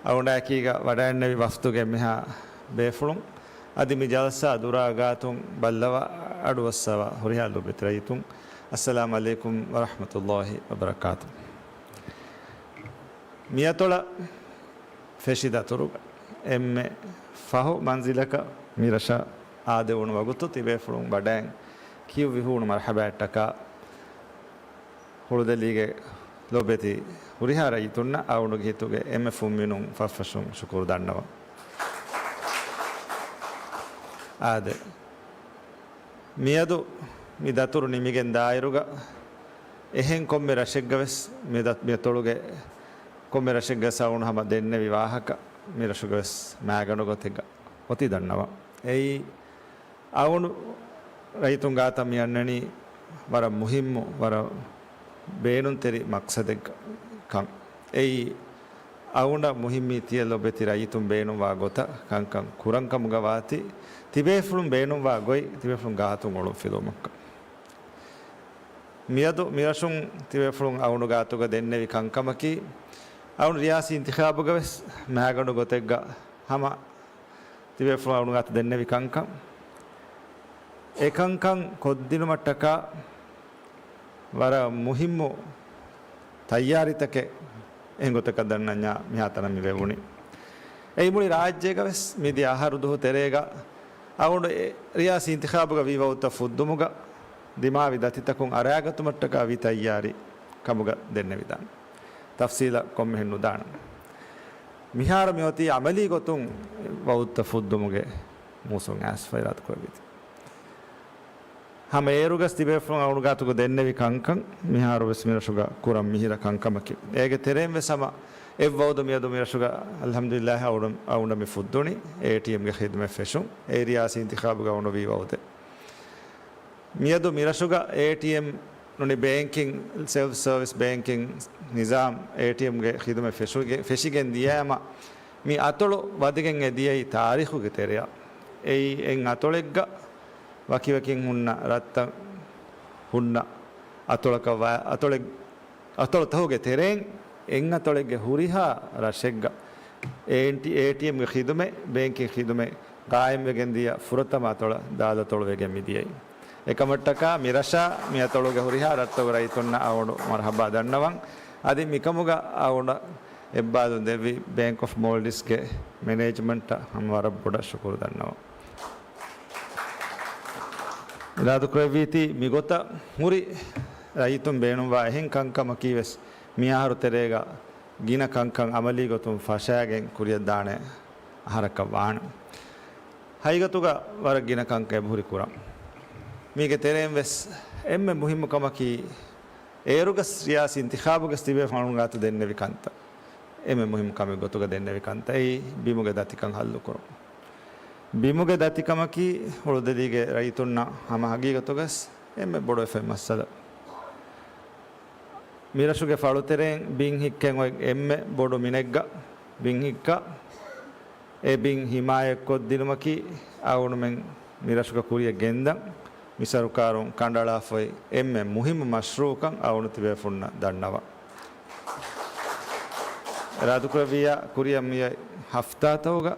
އަޅުގަނޑާއެކީގަ ވަޑައިގެންނެވި ވަފްދުގެ އެންމެހާ ބޭފުޅުން، އަދި މި ޖަލްސާ ދުރާ ގާތުން ބައްލަވާ އަޑުއައްސަވާ ހުރިހާ ލޯބިވެތި ރައްޔިތުން، އައްސަލާމް ޢަލައިކުމް ވަރަޙްމަތުﷲި ވަބަރަކާތު. މިއަތޮޅަށް ފެށި ދަތުރުގަ އެންމެ ފަހު މަންޒިލަކަށް މި ރަށަށް އާދެވުނު ވަގުތު ތިބޭފުޅުން ވަޑައިން ކިޔުއްވި ހޫނު މަރްޙަބާއަށްޓަކާ ހުޅުދެލީގެ ލޯބިވެތި ހުރިހާ ރައްޔިތުންނަށް އަޅުގަނޑުގެ ހިތުގެ އެންމެ ފުންމިނުން ފަށްފަށުން ޝުކުރު ދަންނަވަން. އާދެ، މިއަދު މި ދަތުރު ނިމިގެން ދާއިރުގަ އެހެން ކޮންމެ ރަށެއްގަވެސް މި ދަ-، މިއަތޮޅުގެ ކޮންމެ ރަށެއްގަ ސައުނު ހަމަ ދެންނެވި ވާހަކަ މި ރަށުގަވެސް މާގަނޑު ގޮތެއްގަ އޮތީ ދަންނަވަން. އެއީ އަޅުގަނޑު ރައްޔިތުން ގާތަށް މި އަންނަނީ ވަރަށް މުހިއްމު، ވަރަށް ބޭނުންތެރި މަޤްޞަދެއްގަ ކަން. އެއީ އަޅުގަނޑަށް މުހިއްމީ ތިޔަ ލޯބިވެތި ރައްޔިތުން ބޭނުންވާ ގޮތަށް ކަންކަން ކުރަން ކަމުގަ ވާތީ، ތިބޭފުޅުން ބޭނުންވާ ގޮތް ތިބޭފުޅުން ގާތުން އޮޅުން ފިލުވުމަށްކަން. މިއަދު މިރަށުން ތިބޭފުޅުން އަޅުގަނޑު ގާތުގަ ދެންނެވި ކަންކަމަކީ، އަޅުގަނޑު ރިޔާސީ އިންތިޚާބުގަވެސް މާގަނޑު ގޮތެއްގަ ހަމަ ތިބޭފުޅުން އަޅުގަނޑު ގާތު ދެންނެވި ކަންކަން، އެ ކަންކަން ކޮށްދިނުމަށްޓަކާ ވަރަށް މުހިއްމު ތައްޔާރީތަކެއް އެހެން ގޮތަކަށް ދަންނަންޏާ މިހާތަނަށް މި ވެވުނީ. އެއީ މުޅި ރާއްޖޭގަވެސް މިދިޔަ އަހަރު ދުހު ތެރޭގަ އަޅުގަނޑު އެ ރިޔާސީ އިންތިޚާބުގަ ވީ ވައުދުތައް ފުއްދުމުގަ ދިމާވި ދަތިތަކުން އަރާގަތުމަށްޓަކާ ވީ ތައްޔާރީ ކަމުގަ ދެންނެވިދާނެ. ތަފްސީލަށް ކޮންމެހެން ނުދާނަން. މިހާރު މިއޮތީ އަމަލީ ގޮތުން ވައުދުތައް ފުއްދުމުގެ މޫސުން އައިސްފަ އިރާދަކުރެއްވީތީ. ހަމަ އޭރުގަސް ތިބޭފުޅުން އަޅުގަނޑު ގާތުގަ ދެންނެވި ކަންކަން މިހާރުވެސް މިރަށުގަ ކުރަން މިހިރަ ކަންކަމަކީ. އޭގެ ތެރެއިންވެސް ހަމަ އެއްވައުދު މިއަދު މިރަށުގަ އަލްޙަމްދުލިއްލާހް އަޅުގަނޑު، އަޅުގަނޑަށް މި ފުއްދުނީ އޭޓީއެމްގެ ޚިދުމަތް ފެށުން. އެއީ ރިޔާސީ އިންތިޚާބުގަ އަޅުގަނޑު ވީ ވައުދެއް. މިއަދު މިރަށުގަ އޭޓީއެމް ނޫނީ ބޭންކިން، ސެލްފް ސަރވިސް ބޭންކިން ނިޒާމް އޭޓީއެމްގެ ޚިދުމަތް ފެށުގެ-، ފެށިގެން ދިޔައިމަ މި އަތޮޅު ވަދެގެން އެ ދިޔައީ ތާރީޚުގެ ތެރެއަށް. އެއީ އެއް އަތޮޅެއްގަ ވަކިވަކިން ހުންނަ ރަށްތައް ހުންނަ އަތޮޅަކަށް ވާ-، އަތޮޅެއް-، އަތޮޅުތަހުގެ ތެރެއިން އެއް އަތޮޅެއްގެ ހުރިހާ ރަށެއްގަ އޭޓީ-، އޭޓީއެމްގެ ޚިދުމަތް، ބޭންކިން ޚިދުމަތް ގާއިމްވެގެން ދިޔަ ފުރަތަމަ އަތޮޅަށް ދާލަތޮޅު ވެގެން މިދިޔައީ. އެކަމަށްޓަކާ މިރަށާ މިއަތޮޅުގެ ހުރިހާ ރަށްތަކުގެ ރައްޔިތުންނަށް އަޅުގަނޑު މަރްޙަބާ ދަންނަވަން. އަދި މިކަމުގަ އަޅުގަނޑަށް އެއްބާލުން ދެއްވި ބޭންކް އޮފް މޯލްޑިވްސްގެ މެނޭޖްމަންޓަށް ހަމަ ވަރަށް ބޮޑަށް ޝުކުރު ދަންނަވަން. އިރާދަކުރެއްވީތީ މިގޮތަށް ހުރި ރައްޔިތުން ބޭނުންވާ އެހެން ކަންކަމަކީވެސް މިއަހަރު ތެރޭގަ ގިނަ ކަންކަން އަމަލީ ގޮތުން ފަށާގެން ކުރިއަށްދާނެ އަހަރަކަށް ވާނެ. ހަގީގަތުގަ ވަރަށް ގިނަ ކަންކަން އެބަހުރި ކުރަން. މީގެ ތެރެއިން ވެސް އެންމެ މުހިއްމު ކަމަކީ، އޭރުގަސް ރިޔާސީ އިންތިޚާބުގަސް ތިބޭފުޅުން ގާތު ދެންނެވި ކަންތައް. އެންމެ މުހިއްމު ކަމެއް ގޮތުގަ ދެންނެވި ކަންތައް އެއީ ބިމުގެ ދަތިކަން ހައްލުކުރުން. ބިމުގެ ދަތިކަމަކީ ހުޅުދެލީގެ ރައްޔިތުންނަށް ހަމަ ހަގީގަތުގަސް އެންމެ ބޮޑުވެފައި މައްސަލަ. މިރަށުގެ ފަޅުތެރެއިން ބިން ހިއްކެން އޮތް އެންމެ ބޮޑު މިނެއްގަ ބިން ހިއްކާ، އެ ބިން ހިމާޔަތްކޮށްދިނުމަކީ އަޅުގަނޑުމެން މިރަށުގަ ކުރިއަށް ގެންދަން، މި ސަރުކާރުން ކަނޑައަޅާފައި އެންމެ މުހިއްމު މަޝްރޫއުކަން އަޅުގަނޑު ތިބޭފުންނަށް ދަންނަވަން. އިރާދަކުރެއްވިއްޔާ ކުރިއަށް މިއޮތް ހަފްތާތަކުގަ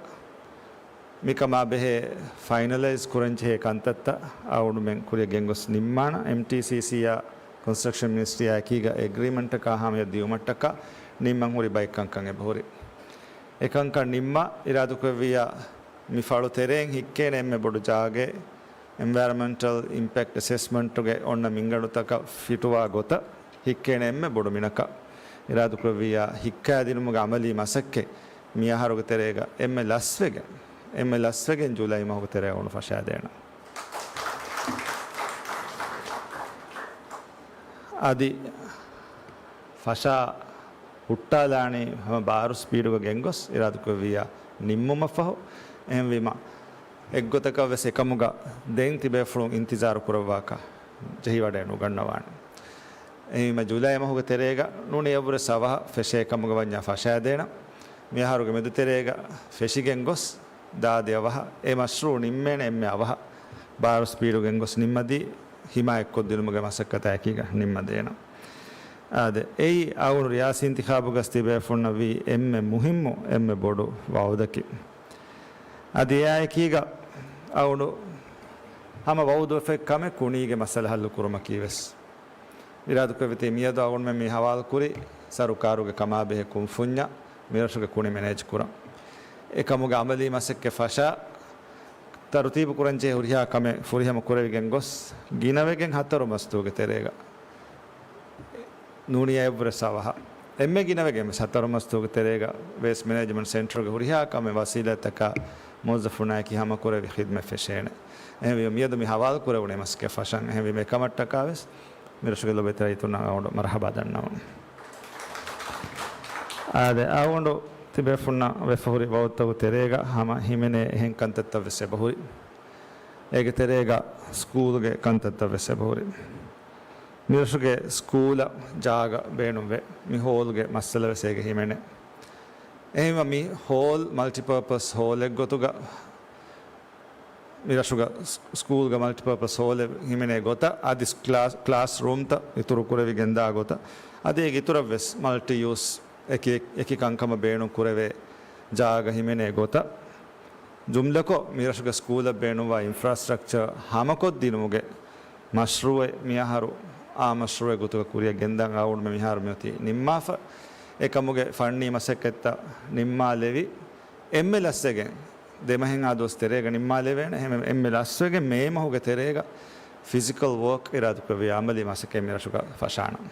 މިކަމާ ބެހޭ ފައިނަލައިޒް ކުރަންޖެހޭ ކަންތައްތައް އަޅުގަނޑުމެން ކުރިއަށް ގެންގޮސް ނިންމާނަން. އެމްޓީސީސީއާ ކޮންސްޓްރަކްޝަން މިނިސްޓްރީއާ އެކީގަ އެގްރީމަންޓަކާ ހަމަޔަށް ދިއުމަށްޓަކާ ނިންމަން ހުރި ބައެއް ކަންކަން އެބަހުރި. އެކަންކަން ނިންމާ އިރާދަކުރެއްވިއްޔާ މި ފަޅު ތެރެއިން ހިއްކޭނެ އެންމެ ބޮޑު ޖާގައެއް، އެންވަޔަރަމެންޓަލް އިމްޕެކްޓް އެސެސްމަންޓުގެ އޮންނަ މިންގަނޑުތަކަށް ފިޓުވާ ގޮތަށް ހިއްކޭނެ އެންމެ ބޮޑު މިނަކަށް. އިރާދަކުރެއްވިއްޔާ ހިއްކާދިނުމުގެ އަމަލީ މަސައްކަތް މި އަހަރުގެ ތެރޭގަ އެންމެ ލަސްވެގެން، އެންމެ ލަސްވެގެން ޖުލައި މަހުގެ ތެރޭ އަޅުގަނޑު ފަށާދޭނަން. އަދި ފަށާ ހުއްޓާލާނީ ހަމަ ބާރު ސްޕީޑުގަ ގެންގޮސް އިރާދަކުރެއްވިއްޔާ ނިންމުމަށްފަހު. އެހެންވީމަ، އެއްގޮތަކަށް ވެސް އެކަމުގަ ދެން ތިބޭފުޅުން އިންތިޒާރު ކުރައްވާކަށް ޖެހިވަޑައެއް ނުގަންނަވާނެ. އެހެންވީމަ، ޖުލައި މަހުގެ ތެރޭގަ ނޫނީ އެއްވުރެ ސަވަހަށް ފެށޭ ކަމުގަ ވަންޏާ ފަށާދޭނަން. މިއަހަރުގެ މެދުތެރޭގަ ފެށިގެން ގޮސް، ދާ ދެއަވަހަށް އެ މަޝްރޫއު ނިންމޭނެ އެންމެ އަވަހަށް ބާރު ސްޕީޑު ގެންގޮސް ނިންމަދީ، ހިމާޔަތްކޮށްދިނުމުގެ މަސައްކަތާ އެކީގަ ނިންމަދޭނަން. އާދެ، އެއީ އަޅުގަނޑު ރިޔާސީ އިންތިޚާބުގަސް ތިބޭފުޅުންނަށް ވީ އެންމެ މުހިއްމު، އެންމެ ބޮޑު ވައުދަކީ. އަދި އެއާއެކީގަ އަޅުގަނޑު ހަމަ ވައުދުވެފައި ކަމެއް ކުނީގެ މައްސަލަ ހައްލު ކުރުމަކީ ވެސް. އިރާދަކުރެއްވިތީ މިއަދު އަޅުގަނޑުމެން މި ހަވާލުކުރި ސަރުކާރުގެ ކަމާބެހޭ ކުންފުންޏަށް މިރަށުގެ ކުނި މެނޭޖް ކުރަން. އެކަމުގެ އަމަލީ މަސައްކަތް ފަށާ ތަރުތީބު ކުރަންޖެހޭ ހުރިހާ ކަމެއް ފުރިހަމަ ކުރެވިގެން ގޮސް، ގިނަވެގެން ހަތަރު މަސްތޫގެ ތެރޭގަ ނޫނީ އެއްވުރެ ސަވަހަށް އެންމެ ގިނަވެގެން ވެސް ހަތަރު މަސްތޫގެ ތެރޭގަ ވޭސްޓް މެނޭޖްމަންޓް ސެންޓަރުގެ ހުރިހާ ކަމެއް ވަސީލަތްތަކާ މުވައްޒަފުންނާއެކީ ހަމަކުރެވި ޚިދްމަތް ފެށޭނެ. އެހެންވީމަ މިއަދު މި ހަވާލު ކުރެވުނީ މަސައްކަތް ފަށަން. އެހެންވީމަ އެކަމަށްޓަކާ ވެސް މިރަށުގެ ލޮބުވެތި ރައްޔިތުންނަށް އަޅުގަނޑު މަރުޙަބާ ދަންނަވަން. އާދެ، އަޅުގަނޑު ތިބޭފުންނަށް ވެފަ ހުރި ވައުދުތަކުގެ ތެރޭގަ ހަމަ ހިމެނޭ އެހެން ކަންތައްތައް ވެސް އެބަހުރި. އޭގެ ތެރޭގަ ސްކޫލްގެ ކަންތައްތައް ވެސް އެބަހުރި. މިރަށުގެ ސްކޫލަށް ޖާގަ ބޭނުންވޭ. މި ހޯލްގެ މައްސަލަ ވެސް އޭގެ ހިމެނޭ. އެހެންވީމަ މި ހޯލް މަލްޓިޕާޕަސް ހޯލެއްގޮތުގަ މިރަށުގަ ސް-، ސްކޫލްގަ މަލްޓިޕާޕަސް ހޯލެއް ހިމެނޭ ގޮތަށް އަދި ކްލާސް، ކްލާސް ރޫމްތައް އިތުރު ކުރެވިގެންދާ ގޮތަށް އަދި އޭގެ އިތުރަށް ވެސް މަލްޓި ޔޫސް އެކި، އެކި ކަންކަމަށް ބޭނުން ކުރެވޭ ޖާގަ ހިމެނޭ ގޮތަށް ޖުމްލަކޮށް، މިރަށުގެ ސްކޫލަށް ބޭނުންވާ އިންފްރާސްޓްރަކްޗަރ ހަމަކޮށްދިނުމުގެ މަޝްރޫއެއް މިއަހަރު އާ މަޝްރޫއެއް ގޮތުގަ ކުރިއަށް ގެންދަން އަޅުގަނޑުމެން މިހާރު މިއޮތީ ނިންމާފަ. އެކަމުގެ ފަންނީ މަސައްކަތްތައް ނިންމާލެވި، އެންމެ ލަސްވެގެން ދެ މަހެއްހާ ދުވަސް ތެރޭގަ ނިންމާލެވޭނެ. އެހެންވެ، އެންމެ ލަސްވެގެން މޭ މަހުގެ ތެރޭގަ ފިޒިކަލް ވޯކް އިރާދަކުރެއްވިޔާ އަމަލީ މަސައްކަތް މިރަށުގަ ފަށާނަން.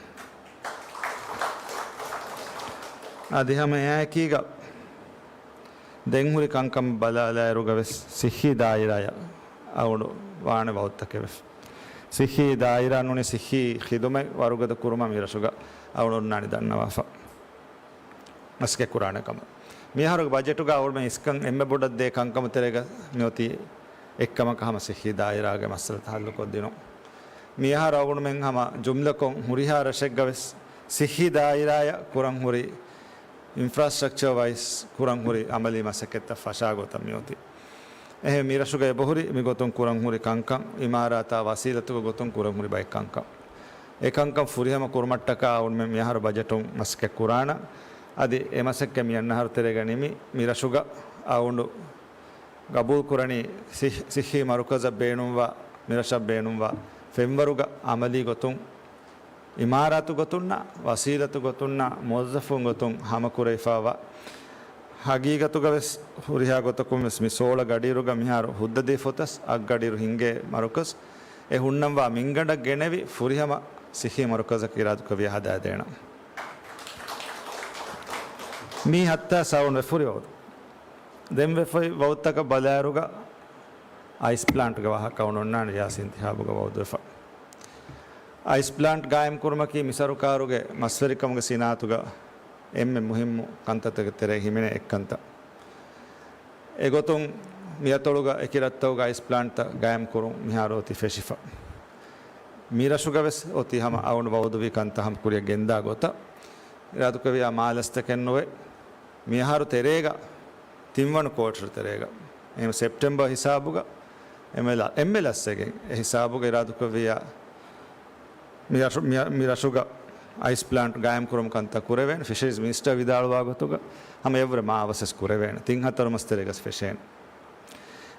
އަދި ހަމަ އެއާއެކީގަ ދެން ހުރި ކަންކަން ބަލާލާއިރުގަ ވެސް ސިއްހީ ދާއިރާއަށް އަޅުގަނޑު ވާނެ ވައުދުތަކެއް ވެފަ. ސިއްހީ ދާއިރާ ނޫނީ ސިއްހީ ޚިދުމަތް ވަރުގަދަ ކުރުމަށް މިރަށުގަ އަޅުގަނޑު އޮންނާނީ ދަންނަވާފަ. މަސައްކަތް ކުރާނެ ކަމަށް. މިއަހަރުގެ ބަޖެޓުގަ އަޅުގަނޑުމެން އިސްކަން އެންމެ ބޮޑަށް ދޭ ކަންކަމު ތެރޭގަ މިއޮތީ އެއްކަމަކަށް ހަމަ ސިއްހީ ދާއިރާގެ މައްސަލަތައް ހައްލުކޮށްދިނުން. މިއަހަރު އަޅުގަނޑުމެން ހަމަ ޖުމްލަކޮށް ހުރިހާ ރަށެއްގަ ވެސް ސިއްހީ ދާއިރާއަށް ކުރަން ހުރި އިންފްރާސްޓްރަކްޗަރ ވައިސް ކުރަން ހުރި އަމަލީ މަސައްކަތްތައް ފަށާ ގޮތަށް މިއޮތީ. އެހެން މިރަށުގަ އެބަހުރި މިގޮތުން ކުރަން ހުރި ކަންކަން، އިމާރާތާ ވަސީލަތުގެ ގޮތުން ކުރަން ހުރި ބައެއް ކަންކަން. އެ ކަންކަން ފުރިހަމަ ކުރުމަށްޓަކާ އަޅުގަނޑުމެން މިއަހަރު ބަޖެޓުން މަސައްކަތް ކުރާނަން. އަދި އެ މަސައްކަތް މި އަންނަ އަހަރު ތެރޭގަ ނިމި، މިރަށުގަ އަޅުގަނޑު ގަބޫލުކުރަނީ ސިއް-، ސިއްހީ މަރުކަޒަށް ބޭނުންވާ، މިރަށަށް ބޭނުންވާ ފެންވަރުގަ އަމަލީ ގޮތުން އިމާރާތު ގޮތުންނާ، ވަސީލަތު ގޮތުންނާ، މުވައްޒަފުން ގޮތުން ހަމަކުރެވިފައިވާ، ހަގީގަތުގަ ވެސް ހުރިހާ ގޮތަކުން ވެސް މި ސޯޅަ ގަޑިއިރުގަ މިހާރު ހުއްދަދީފަ އޮތަސް އަށް ގަޑިއިރު ހިންގޭ މަރުކަޒް އެ ހުންނަންވާ މިންގަނޑަށް ގެނެވި ފުރިހަމަ ސިއްހީ މަރުކަޒަކަށް އިރާދަކުރެއްވިޔާ ހަދާދޭނަން. މީ ހައްތާ ސައުން ވެފުރި ވައުދު. ދެން ވެފައި ވައުދުތަކަށް ބަލާއިރުގަ އައިސް ޕްލާންޓްގެ ވާހަކަ އޮންނާނެ ރިޔާސީ އިންތިހާބުގަ ވައުދުވެފަ. އައިސް ޕްލާންޓް ގާއިމް ކުރުމަކީ މި ސަރުކާރުގެ މަސްވެރިކަމުގެ ސިނާއަތުގަ އެންމެ މުހިއްމު ކަންތައްތަކެއް ތެރޭ ހިމެނޭ އެއްކަންތައް. އެގޮތުން މިއަތޮޅުގަ އެކި ރަށްތަކުގަ އައިސް ޕްލާންޓްތައް ގާއިމް ކުރުން މިހާރު އޮތީ ފެށިފަ. މި ރަށުގަ ވެސް އޮތީ ހަމަ އަޅުގަނޑު ވައުދުވި ކަންތައް ހަމަ ކުރިއަށް ގެންދާ ގޮތަށް. އިރާދުކުރެއްވިއްޔާ މާލަސްތަކެއް ނުވެ، މިއަހަރު ތެރޭގަ ތިންވަނަ ކޯޓަރު ތެރޭގަ، އެހެން ސެޕްޓެމްބަރ ހިސާބުގަ އެމްއެލް، އެމްއެލް އަސްވެގެން އެ ހިސާބުގަ އިރާދުކުރެއްވިއްޔާ މި ރަށު-، މި-، މި ރަށުގަ އައިސް ޕްލާންޓް ގާއިމް ކުރުމުގެ ކަންތައް ކުރެވޭނެ. ފިޝަރީޒް މިނިސްޓަރ ވިދާޅުވާ ގޮތުގަ ހަމަ އެއްވުރެ މާ އަވަސްވެސް ކުރެވޭނެ. ތިން ހަތަރު މަސް ތެރޭގަސް ފެށޭނެ.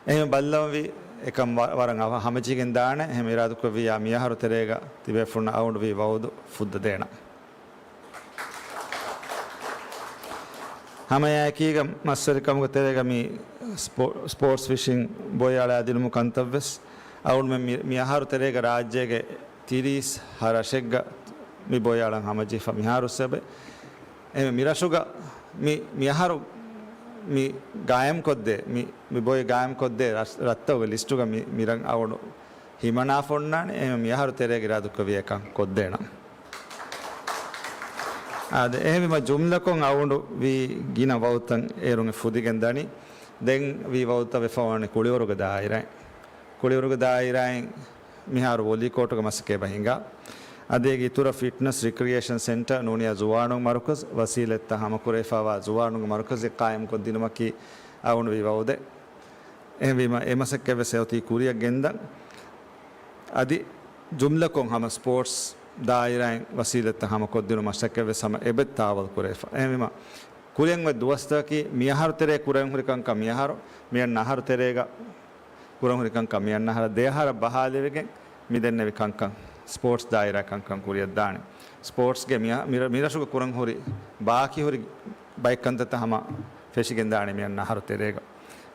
އެހެން ބައްލަވަންވީ އެކަން ވަ-، ވަރަށް އަވަހަށް ހަމަޖެހިގެން ދާނެ. އެހެން އިރާދުކުރެއްވިއްޔާ މިއަހަރު ތެރޭގަ ތިބޭފުޅުންނަށް އައުންޑްވީ ވައުދު ފުއްދަ ދޭނަން. ހަމައެއާއެކީގަ މަސްވެރިކަމުގެ ތެރޭގަ މި ސްޕޯ-، ސްޕޯޓްސް ފިޝިން ބޮއި އަޅާދިނުމުގެ ކަންތައްވެސް އަޅުގަނޑުމެން މި-، މިއަހަރު ތެރޭގަ ރާއްޖޭގެ ތިރީސް ހަ ރަށެއްގަ މި ބޮއި އަޅަން ހަމަޖެހިފަ މިހާރު ސަބެ. އެހެން މި ރަށުގަ މި-، މިއަހަރު މި ގާއިމްކޮށްދޭ، މި-، މި ބޮއި ގާއިމްކޮށްދޭ ރަށް-، ރަށްތަކުގެ ލިސްޓުގަ މި-، މި ރަށް އަޅުގަނޑު ހިމަނާފަ އޮންނާނެ. އެހެން މިއަހަރު ތެރޭގަ އިރާދުކުރެއްވިއްޔާ އެކަން ކޮށްދޭނަން. އާދެ، އެހެންވީމަ ޖުމްލަކޮށް އަޅުގަނޑު ވީ ގިނަ ވައުދުތައް އޭރުން ފުދިގެން ދަނީ. ދެން ވީ ވައުދުތައް ވެފަ ވާނެ ކުޅިވަރުގެ ދާއިރާއިން. ކުޅިވަރުގެ ދާއިރާއިން މިހާރު ވޮލީ ކޯޓުގެ މަސައްކަތް އެބަ ހިނގާ. އަދި އޭގެ އިތުރަށް ފިޓްނަސް ރިކްރިއޭޝަން ސެންޓަރ ނޫނީ ޒުވާނުން މަރުކަޒު ވަސީލަތްތައް ހަމަކުރެވިފައިވާ ޒުވާނުންގެ މަރުކަޒެއް ޤާއިމްކޮށްދިނުމަކީ އަޅުގަނޑު ވީ ވައުދެއް. އެހެންވީމަ އެ މަސައްކަތްވެސް އެއޮތީ ކުރިއަށް ގެންދަން. އަދި ޖުމްލަކޮށް ހަމަ ސްޕޯޓްސް ދާއިރާއިން ވަސީލަތްތައް ހަމަކޮށްދިނުމަށް މަސައްކަތްވެސް ހަމަ އެބަ ތާވަލް ކުރެވިފަ. އެހެންވީމަ ކުރިއަށް އޮތް ދުވަސްތަކަކީ މިއަހަރު ތެރޭ ކުރަން ހުރި ކަންކަން މިއަހަރު، މިއަންނަ އަހަރު ތެރޭގަ ކުރަން ހުރި ކަންކަން މިއަންނަ އަހަރަށް ދެ އަހަރަށް ބަހާލެވިގެން މި ދެންނެވި ކަންކަން ސްޕޯޓްސް ދާއިރާ ކަންކަން ކުރިއަށްދާނެ. ސްޕޯޓްސްގެ މި-، މި-، މިރަށުގަ ކުރަން ހުރި ބާކީ ހުރި ބައެއް ކަންތައްތައް ހަމަ ފެށިގެންދާނެ މިއަންނަ އަހަރު ތެރޭގަ.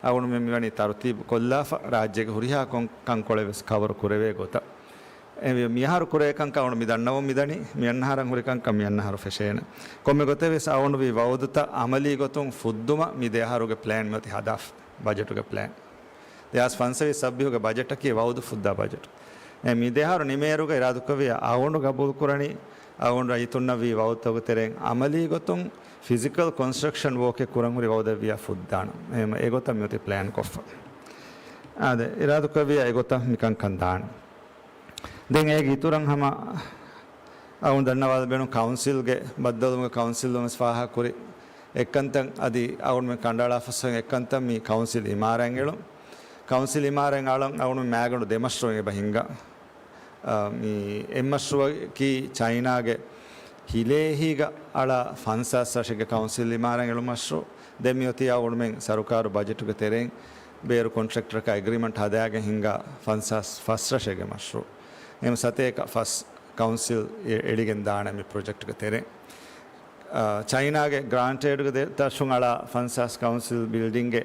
އަޅުގަނޑުމެން މިވަނީ ތަރުތީބު ކޮށްލާފަ ރާއްޖޭގެ ހުރިހާ ކޮން-، ކަންކޮޅެއް ވެސް ކަވަރު ކުރެވޭ ގޮތަށް. އެ މި-، މިއަހަރު ކުރޭ ކަންކަން އަޅުގަނޑު މި ދަންނަވަން މިދަނީ، މިއަންނަ އަހަރަށް ހުރި ކަންކަން މިއަންނަ އަހަރު ފެށޭނެ. ކޮންމެ ގޮތެއް ވެސް އަޅުގަނޑު ވީ ވައުދުތައް އަމަލީ ގޮތުން ފުއްދުމަށް މި ދެ އަހަރުގެ ޕްލޭން މިއޮތީ ހަދާފަ ބަޖެޓުގެ ޕްލޭން. ދެހާސް ފަންސަވީސް ސައްބީހުގެ ބަޖެޓަކީ ވައުދު ފުއްދާ ބަޖެޓު. އެ މި ދެ އަހަރު ނިމޭއިރުގަ އިރާދުކުރެއްވިއްޔާ އަޅުގަނޑު ގަބޫލުކުރަނީ، އަޅުގަނޑު ރައްޔިތުންނަށް ވީ ވައުދުތަކުގެ ތެރެއިން އަމަލީ ގޮތުން ފިޒިކަލް ކޮންސްޓްރަކްޝަން ވޯކެއް ކުރަން ހުރި ވައުދެއްވިއްޔާ ފުއްދާނަން. އެހެން އެގޮތަށް މިއޮތީ ޕްލޭން ކޮށްފަ. އާދެ، އިރާދުކުރެއްވިއްޔާ އެގޮތަށް މިކަންކަން ދާނަން. ދެން އޭގެ އިތުރަށް ހަމަ އަޅުގަނޑު ދަންނަވާލަ ބޭނުން ކައުންސިލްގެ ބައްދަލުވުމުގެ ކައުންސިލުން ވެސް ފާހަގަކުރި އެއްކަންތައް އަދި އަޅުގަނޑުމެން ކަނޑައަޅާފަސްވަން އެއްކަންތައް މި ކައުންސިލް އިމާރާތް އެޅުން. ކައުންސިލް އިމާރާތް އަޅަން އަޅުގަނޑު މާގަނޑު ދެ މަޝްރޫއެއް އެބަ ހިންގާ. އާ، މި އެއް މަޝްރޫއަކީ ޗައިނާގެ ހިލޭހީގަ އަޅާ ފަންސާސް ރަށެއްގެ ކައުންސިލް އިމާރާތް އެޅުން މަޝްރޫއު. ދެން މިއޮތީ އަޅުގަނޑުމެން ސަރުކާރު ބަޖެޓުގެ ތެރެއިން ބޭރު ކޮންޓްރެކްޓަރަކާ އެގްރިމެންޓް ހަދާގެން ހިންގާ ފަންސާސް ފަސް ރަށެއްގެ މަޝްރޫއު. އެހެން ސަތޭކަ ފަސް ކައުންސިލް އެ-، އެޅިގެން ދާނެ މި ޕްރޮޖެކްޓްގެ ތެރެއިން. އާ، ޗައިނާގެ ގްރާންޓް އެއިޑްގެ ދެ-، ދަށުން އަޅާ ފަންސާސް ކައުންސިލް ބިލްޑިންގެ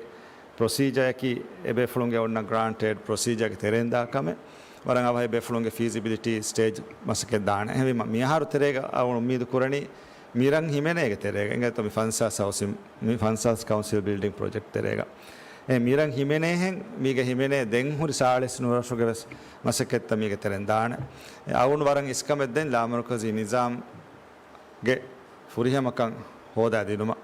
ޕްރޮސީޖައަކީ އެބޭފުޅުންގެ އޮންނަ ގްރާންޓް އެއިޑް ޕްރޮސީޖައިގެ ތެރެއިން ދާ ކަމެއް. ވަރަށް އަވަހަށް އެބޭފުޅުންގެ ފީޒިބިލިޓީ ސްޓޭޖް މަސައްކަތް ދާނެ. އެހެންވީމަ މިއަހަރު ތެރޭގަ އަޅުގަނޑު އުއްމީދު ކުރަނީ މިރަށް ހިމެނޭގެ ތެރޭގަ އިނގޭތޯ މި ފަންސާސް ހައުސިން، މި ފަންސާސް ކައުންސިލް ބިލްޑިން ޕްރޮޖެކްޓް ތެރޭގަ. އެ މިރަށް ހިމެނޭހެން މީގަ ހިމެނޭ ދެން ހުރި ސާޅީސް ނުވަ ރަށުގެ ވެސް މަސައްކަތްތައް މީގެ ތެރެއިން ދާނެ. އެ އަޅުގަނޑު ވަރަށް އިސްކަމެއް ދެން ލާމަރުކަޒީ ނިޒާމް ގެ ފުރިހަމަކަން ހޯދާ ދިނުމަށް.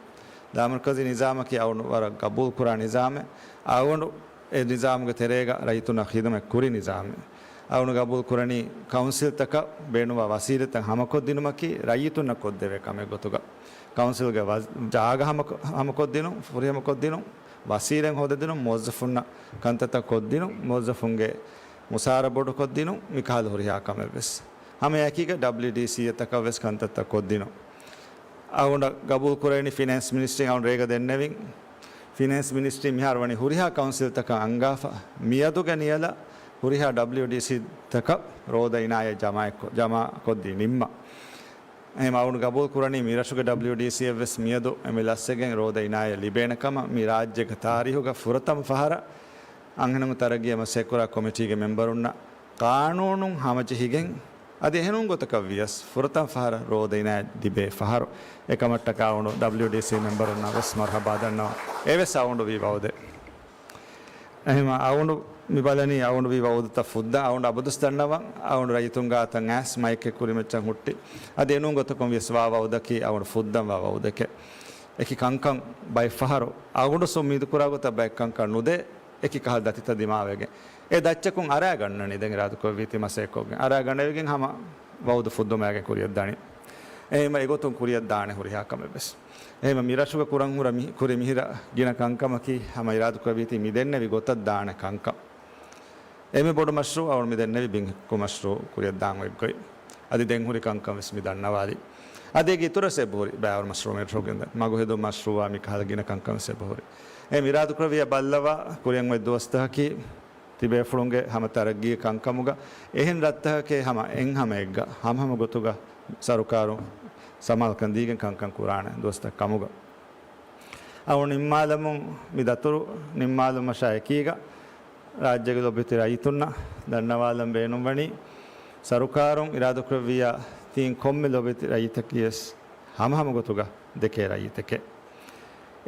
ލާމަރުކަޒީ ނިޒާމަކީ އަޅުގަނޑު ވަރަށް ގަބޫލު ކުރާ ނިޒާމެއް. އަޅުގަނޑު އެ ނިޒާމުގެ ތެރޭގަ ރައްޔިތުންނަށް ޚިދުމަތް ކުރި ނިޒާމެއް. އަޅުގަނޑު ގަބޫލު ކުރަނީ ކައުންސިލްތަކަށް ބޭނުންވާ ވަސީލަތްތައް ހަމަކޮށްދިނުމަކީ ރައްޔިތުންނަށް ކޮށްދެވޭ ކަމެއް ގޮތުގަ. ކައުންސިލްގެ ވަ-، ޖާގަ ހަމަ-، ހަމަކޮށްދިނުން، ފުރިހަމަކޮށްދިނުން، ވަސީލަތް ހޯދަދިނުން، މުވައްޒަފުންނަށް ކަންތައްތައް ކޮށްދިނުން، މުވައްޒަފުންގެ މުސާރަ ބޮޑުކޮށްދިނުން، މިކަހަލަ ހުރިހާ ކަމެއްވެސް. ހަމައެކީގަ ޑަބްލިއުޑީސީއެއް ތަކަށްވެސް ކަންތައްތައް ކޮށްދިނުން. އަޅުގަނޑަށް ގަބޫލު ކުރެވެނީ ފިނޭންސް މިނިސްޓްރީން އަޅުގަނޑު ރޭގަ ދެންނެވިން. ފިނޭންސް މިނިސްޓްރީން މިހާރު ވަނީ ހުރިހާ ކައުންސިލްތަކަށް އަންގާފަ. މިއަދުގެ ނިޔަލަށް ހުރިހާ ޑަބްލިއުޑީސީ ތަކަށް ރޯދަ އިނާޔަތް ޖަމާ ކޮ-، ޖަމާ ކޮށްދީ ނިންމަ. އެހެން އަޅުގަނޑު ގަބޫލު ކުރަނީ މި ރަށުގެ ޑަބްލިއުޑީސީއަށްވެސް މިއަދު އެމްއެލް އަސްވެގެން ރޯދަ އިނާޔަތް ލިބޭނެ ކަމަށް. މި ރާއްޖޭގެ ތާރީހުގަ ފުރަތަމަ ފަހަރަށް އަންހެނުން ތަރައްގީއަށް މަސައްކަތްކުރާ ކޮމިޓީގެ މެމްބަރުންނަށް ޤާނޫނުން ހަމަޖެހިގެން އަދި އެހެނުން ގޮތަކަށް ވިޔަސް، ފުރަތަމަ ފަހަރަށް ރޯދަ އިނާޔަތް ލިބޭ ފަހަރު، އެކަމަށްޓަކާ އަޅުގަނޑު ޑަބްލިޔުޑީސީ މެމްބަރުންނަށް ވެސް މަރުހަބާ ދަންނަވަން. އެވެސް އަޅުގަނޑު ވީ ވައުދެއް. އެހެންވީމަ އަޅުގަނޑު މި ބަލަނީ އަޅުގަނޑު ވީ ވައުދުތައް ފުއްދަން. އަޅުގަނޑު އަބަދުސް ދަންނަވަން، އަޅުގަނޑު ރައްޔިތުން ގާތަށް އައިސް މައިކެއް ކުރިމައްޗަށް ހުއްޓި. އަދި އެނޫން ގޮތަކުން ވިޔަސް ވާ ވައުދަކީ އަޅުގަނޑު ފުއްދަން ވާ ވައުދެކޭ. އެކި ކަންކަން ބައެއް ފަހަރު އަޅުގަނޑު އުއްމީދު ކުރާ ގޮތަށް ބައެއް ކަންކަން ނުދޭ، އެކި ކަހަލަ ދަތިތައް ދިމާވެގެން. އެ ދައްޗަކުން އަރާ ގަންނަނީ ދެން އިރާދަކުރެއްވީތީ މަސައްކަތްކޮށްގެން. އަރާ ގަނެވިގެން ހަމަ ވައުދު ފުއްދުމާގެން ކުރިއަށް ދަނީ. އެހެންވީމަ އެގޮތުން ކުރިއަށް ދާނެ ހުރިހާ ކަމެއް ވެސް. އެހެންވީމަ މި ރަށުގަ ކުރަން ހުރ މި-، ކުރި މިހިރަ ގިނަ ކަންކަމަކީ ހަމަ އިރާދަކުރެއްވީތީ މި ދެންނެވި ގޮތަށް ދާނެ ކަންކަން. އެންމެ ބޮޑު މަޝްރޫއު އަޅުގަނޑު މި ދެންނެވި ބިން ހިއްކު މަޝްރޫއު ކުރިއަށް ދާން އޮތް ގޮތް. އަދި ދެން ހުރި ކަންކަން ވެސް މި ދަންނަވާލީ. އަދި އޭގެ އިތުރަށް އެބަހުރި ބައިވަރު މަޝްރޫއު މި ރަށުގެ މަގު ހެދުން މަޝްރޫއާ މި ކަހަލަ ގިނަ ކަންކަން ވެސް އެބަހުރި. އެ އިރާދަކުރެއްވިއްޔާ ބައްލަވާ ކުރިއަށް އޮތް ދުވަސްތަކަކީ ތިބޭފުޅުންގެ ހަމަ ތަރައްގީގެ ކަންކަމުގަ އެހެން ރަށްތަކެއް ހަމަ އެއްހަމައެއްގަ ހަމަހަމަ ގޮތުގަ ސަރުކާރުން ސަމާލުކަން ދީގެން ކަންކަން ކުރާނެ ދުވަސްތައް ކަމުގަ. އަޅުގަނޑު ނިންމާލަމުން މި ދަތުރު ނިންމާލުމަށާ އެކީގަ، ރާއްޖޭގެ ލޮބުވެތި ރައްޔިތުންނަށް ދަންނަވާލަން ބޭނުންވަނީ، ސަރުކާރުން އިރާދަކުރެއްވިއްޔާ ތިން ކޮންމެ ލޮބުވެތި ރައްޔިތަކީ ވެސް ހަމަހަމަ ގޮތުގަ ދެކޭ ރައްޔިތެކޭ.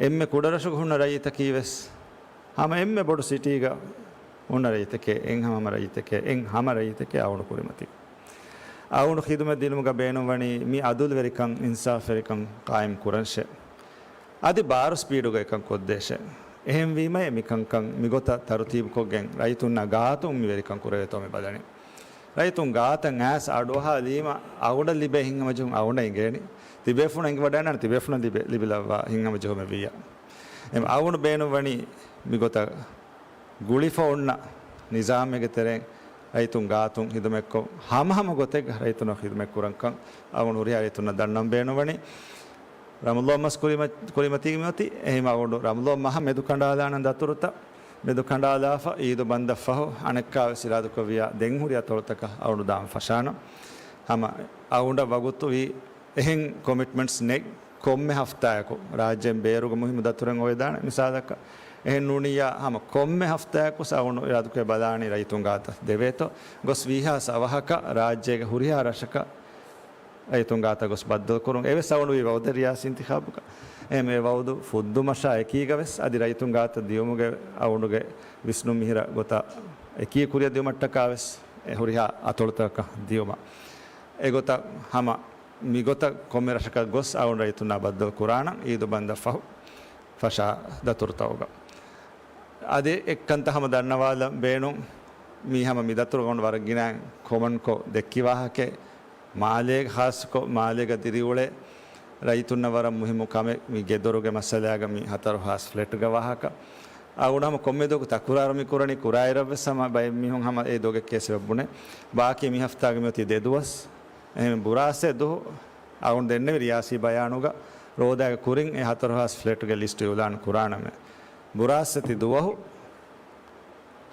އެންމެ ކުޑަރަށުގަ ހުންނަ ރައްޔިތަކީ ވެސް ހަމަ އެންމެ ބޮޑު ސިޓީގަ ހުންނަ ރައްޔިތެކޭ، އެއްހަމަ ރައްޔިތެކޭ، އެއްހަމަ ރައްޔިތެކޭ އަޅުގަނޑު ކުރިމަތި. އަޅުގަނޑު ޚިދުމަތް ދިނުމުގަ ބޭނުންވަނީ މި އަދުލުވެރިކަން، އިންސާފުވެރިކަން ޤާއިމް ކުރަންށޭ. އަދި ބާރު ސްޕީޑުގަ އެކަން ކޮށްދޭށޭ. އެހެންވީމައޭ މިކަންކަން މިގޮތަށް ތަރުތީބުކޮށްގެން ރައްޔިތުންނާ ގާތުން މި ވެރިކަން ކުރެވޭތޯ މި ބަލަނީ. ރައްޔިތުން ގާތަށް އައިސް އަޑުއަހާލީމަ އަޅުގަނޑަށް ލިބޭ ހިތްހަމަޖެހުން އަޅުގަނޑަށް އިނގޭނީ. ތިބޭފުޅުން އެނގިވަޑައިގަންނާނެ ތިބޭފުޅުން ލިބޭ، ލިބިލައްވާ ހިތްހަމަޖެހުމެއް ވިއްޔާ. އެ އަޅުގަނޑު ބޭނުންވަނީ މިގޮތަށް ގުޅިފަ އޮންނަ ނިޒާމެއްގެ ތެރެއިން ރައްޔިތުން ގާތުން ޚިދުމަތްކޮށް، ހަމަހަމަ ގޮތެއްގަ ރައްޔިތުންނަށް ޚިދުމަތް ކުރަންކަން އަޅުގަނޑު ހުރިހާ ރައްޔިތުންނަށް ދަންނަން ބޭނުންވަނީ. ރަމަޟާން މަސް ކުރިމަ-، ކުރިމަތީގެ މިއޮތީ. އެހެންވީމަ އަޅުގަނޑު ރަމަޟާން މަހަށް މެދު ކަނޑާލާނަން ދަތުރުތައް މެދު ކަނޑާލާފަ، އީދު ބަންދަށް ފަހު އަނެއްކާވެސް އިރާދަކުރެއްވިއްޔާ ދެން ހުރި އަތޮޅުތަކަށް އަޅުގަނޑު ދާން ފަށާނަން. ހަމަ އަޅުގަނޑަށް ވަގުތު ވީ އެހެން ކޮމިޓްމަންޓްސް ނެތް. ކޮންމެ ހަފްތާއަކު ރާއްޖޭން ބޭރުގަ މުހިއްމު ދަތުރެއް އޮވެދާނެ މިސާލަކަށް. އެހެން ނޫނިއްޔާ ހަމަ ކޮންމެ ހަފްތާއަކު ވެސް އަޅުގަނޑު އިރާދަކުރެއްވިއްޔާ ބަލާނީ ރައްޔިތުން ގާތަށް ދެވޭތޯ. ގޮސް ވީހާވެސް އަވަހަކަށް ރާއްޖޭގެ ހުރިހާ ރަށަކަށް ރައްޔިތުން ގާތަށް ގޮސް ބައްދަލުކުރުން. އެވެސް އަޅުގަނޑު ވީ ވައުދެއް ރިޔާސީ އިންތިޚާބުގަ. އެހެންވީމަ އެ ވައުދު ފުއްދުމަށާ އެކީގަ ވެސް އަދި ރައްޔިތުން ގާތަށް ދިޔުމުގެ އަޅުގަނޑުގެ ވިސްނުން މިހިރަ ގޮތަށް އެކީ ކުރިއަށް ދިޔުމަށްޓަކާ ވެސް އެ ހުރިހާ އަތޮޅުތަކަށް ދިޔުމަށް. އެގޮތަށް ހަމަ މިގޮތަށް ކޮންމެ ރަށަކަށް ގޮސް އަޅުގަނޑު ރައްޔިތުންނާ ބައްދަލު ކުރާނަން އީދު ބަންދަށް ފަހު ފަށާ ދަތުރުތަކުގަ. އަދި އެއްކަންތައް ހަމަ ދަންނަވާލަން ބޭނުން. މީ ހަމަ މި ދަތުރު އަޅުގަނޑު ވަރަށް ގިނައިން ކޮމަންކޮށް ދެއްކި ވާހަކައެއް. މާލޭގަ ޚާއްޞަކޮށް މާލޭގަ ދިރިއުޅޭ ރައްޔިތުންނަށް ވަރަށް މުހިއްމު ކަމެއް މި ގެދޮރުގެ މައްސަލާގަ މި ހަތަރު ހާސް ފްލެޓްގެ ވާހަކަ. އަޅުގަނޑު ހަމަ ކޮންމެ ދުވަހަކު ތަކުރާރު މި ކުރަނީ ކުރާއިރަށް ވެސް ހަމަ ބައެއް މީހުން ހަމަ އެ ދޮގެއް ކޭސް އެބަ ބުނޭ. ބާކީ މި ހަފްތާގެ މިއޮތީ ދެ ދުވަސް. އެހެން ބުރާސް ދުވަހު އަޅުގަނޑު ދެންނެވި ރިޔާސީ ބަޔާނުގަ ރޯދައިގެ ކުރިން އެ ހަތަރު ހާސް ފްލެޓްގެ ލިސްޓު އިއުލާން ކުރާނަމޭ. ބުރާސް ދުވަހު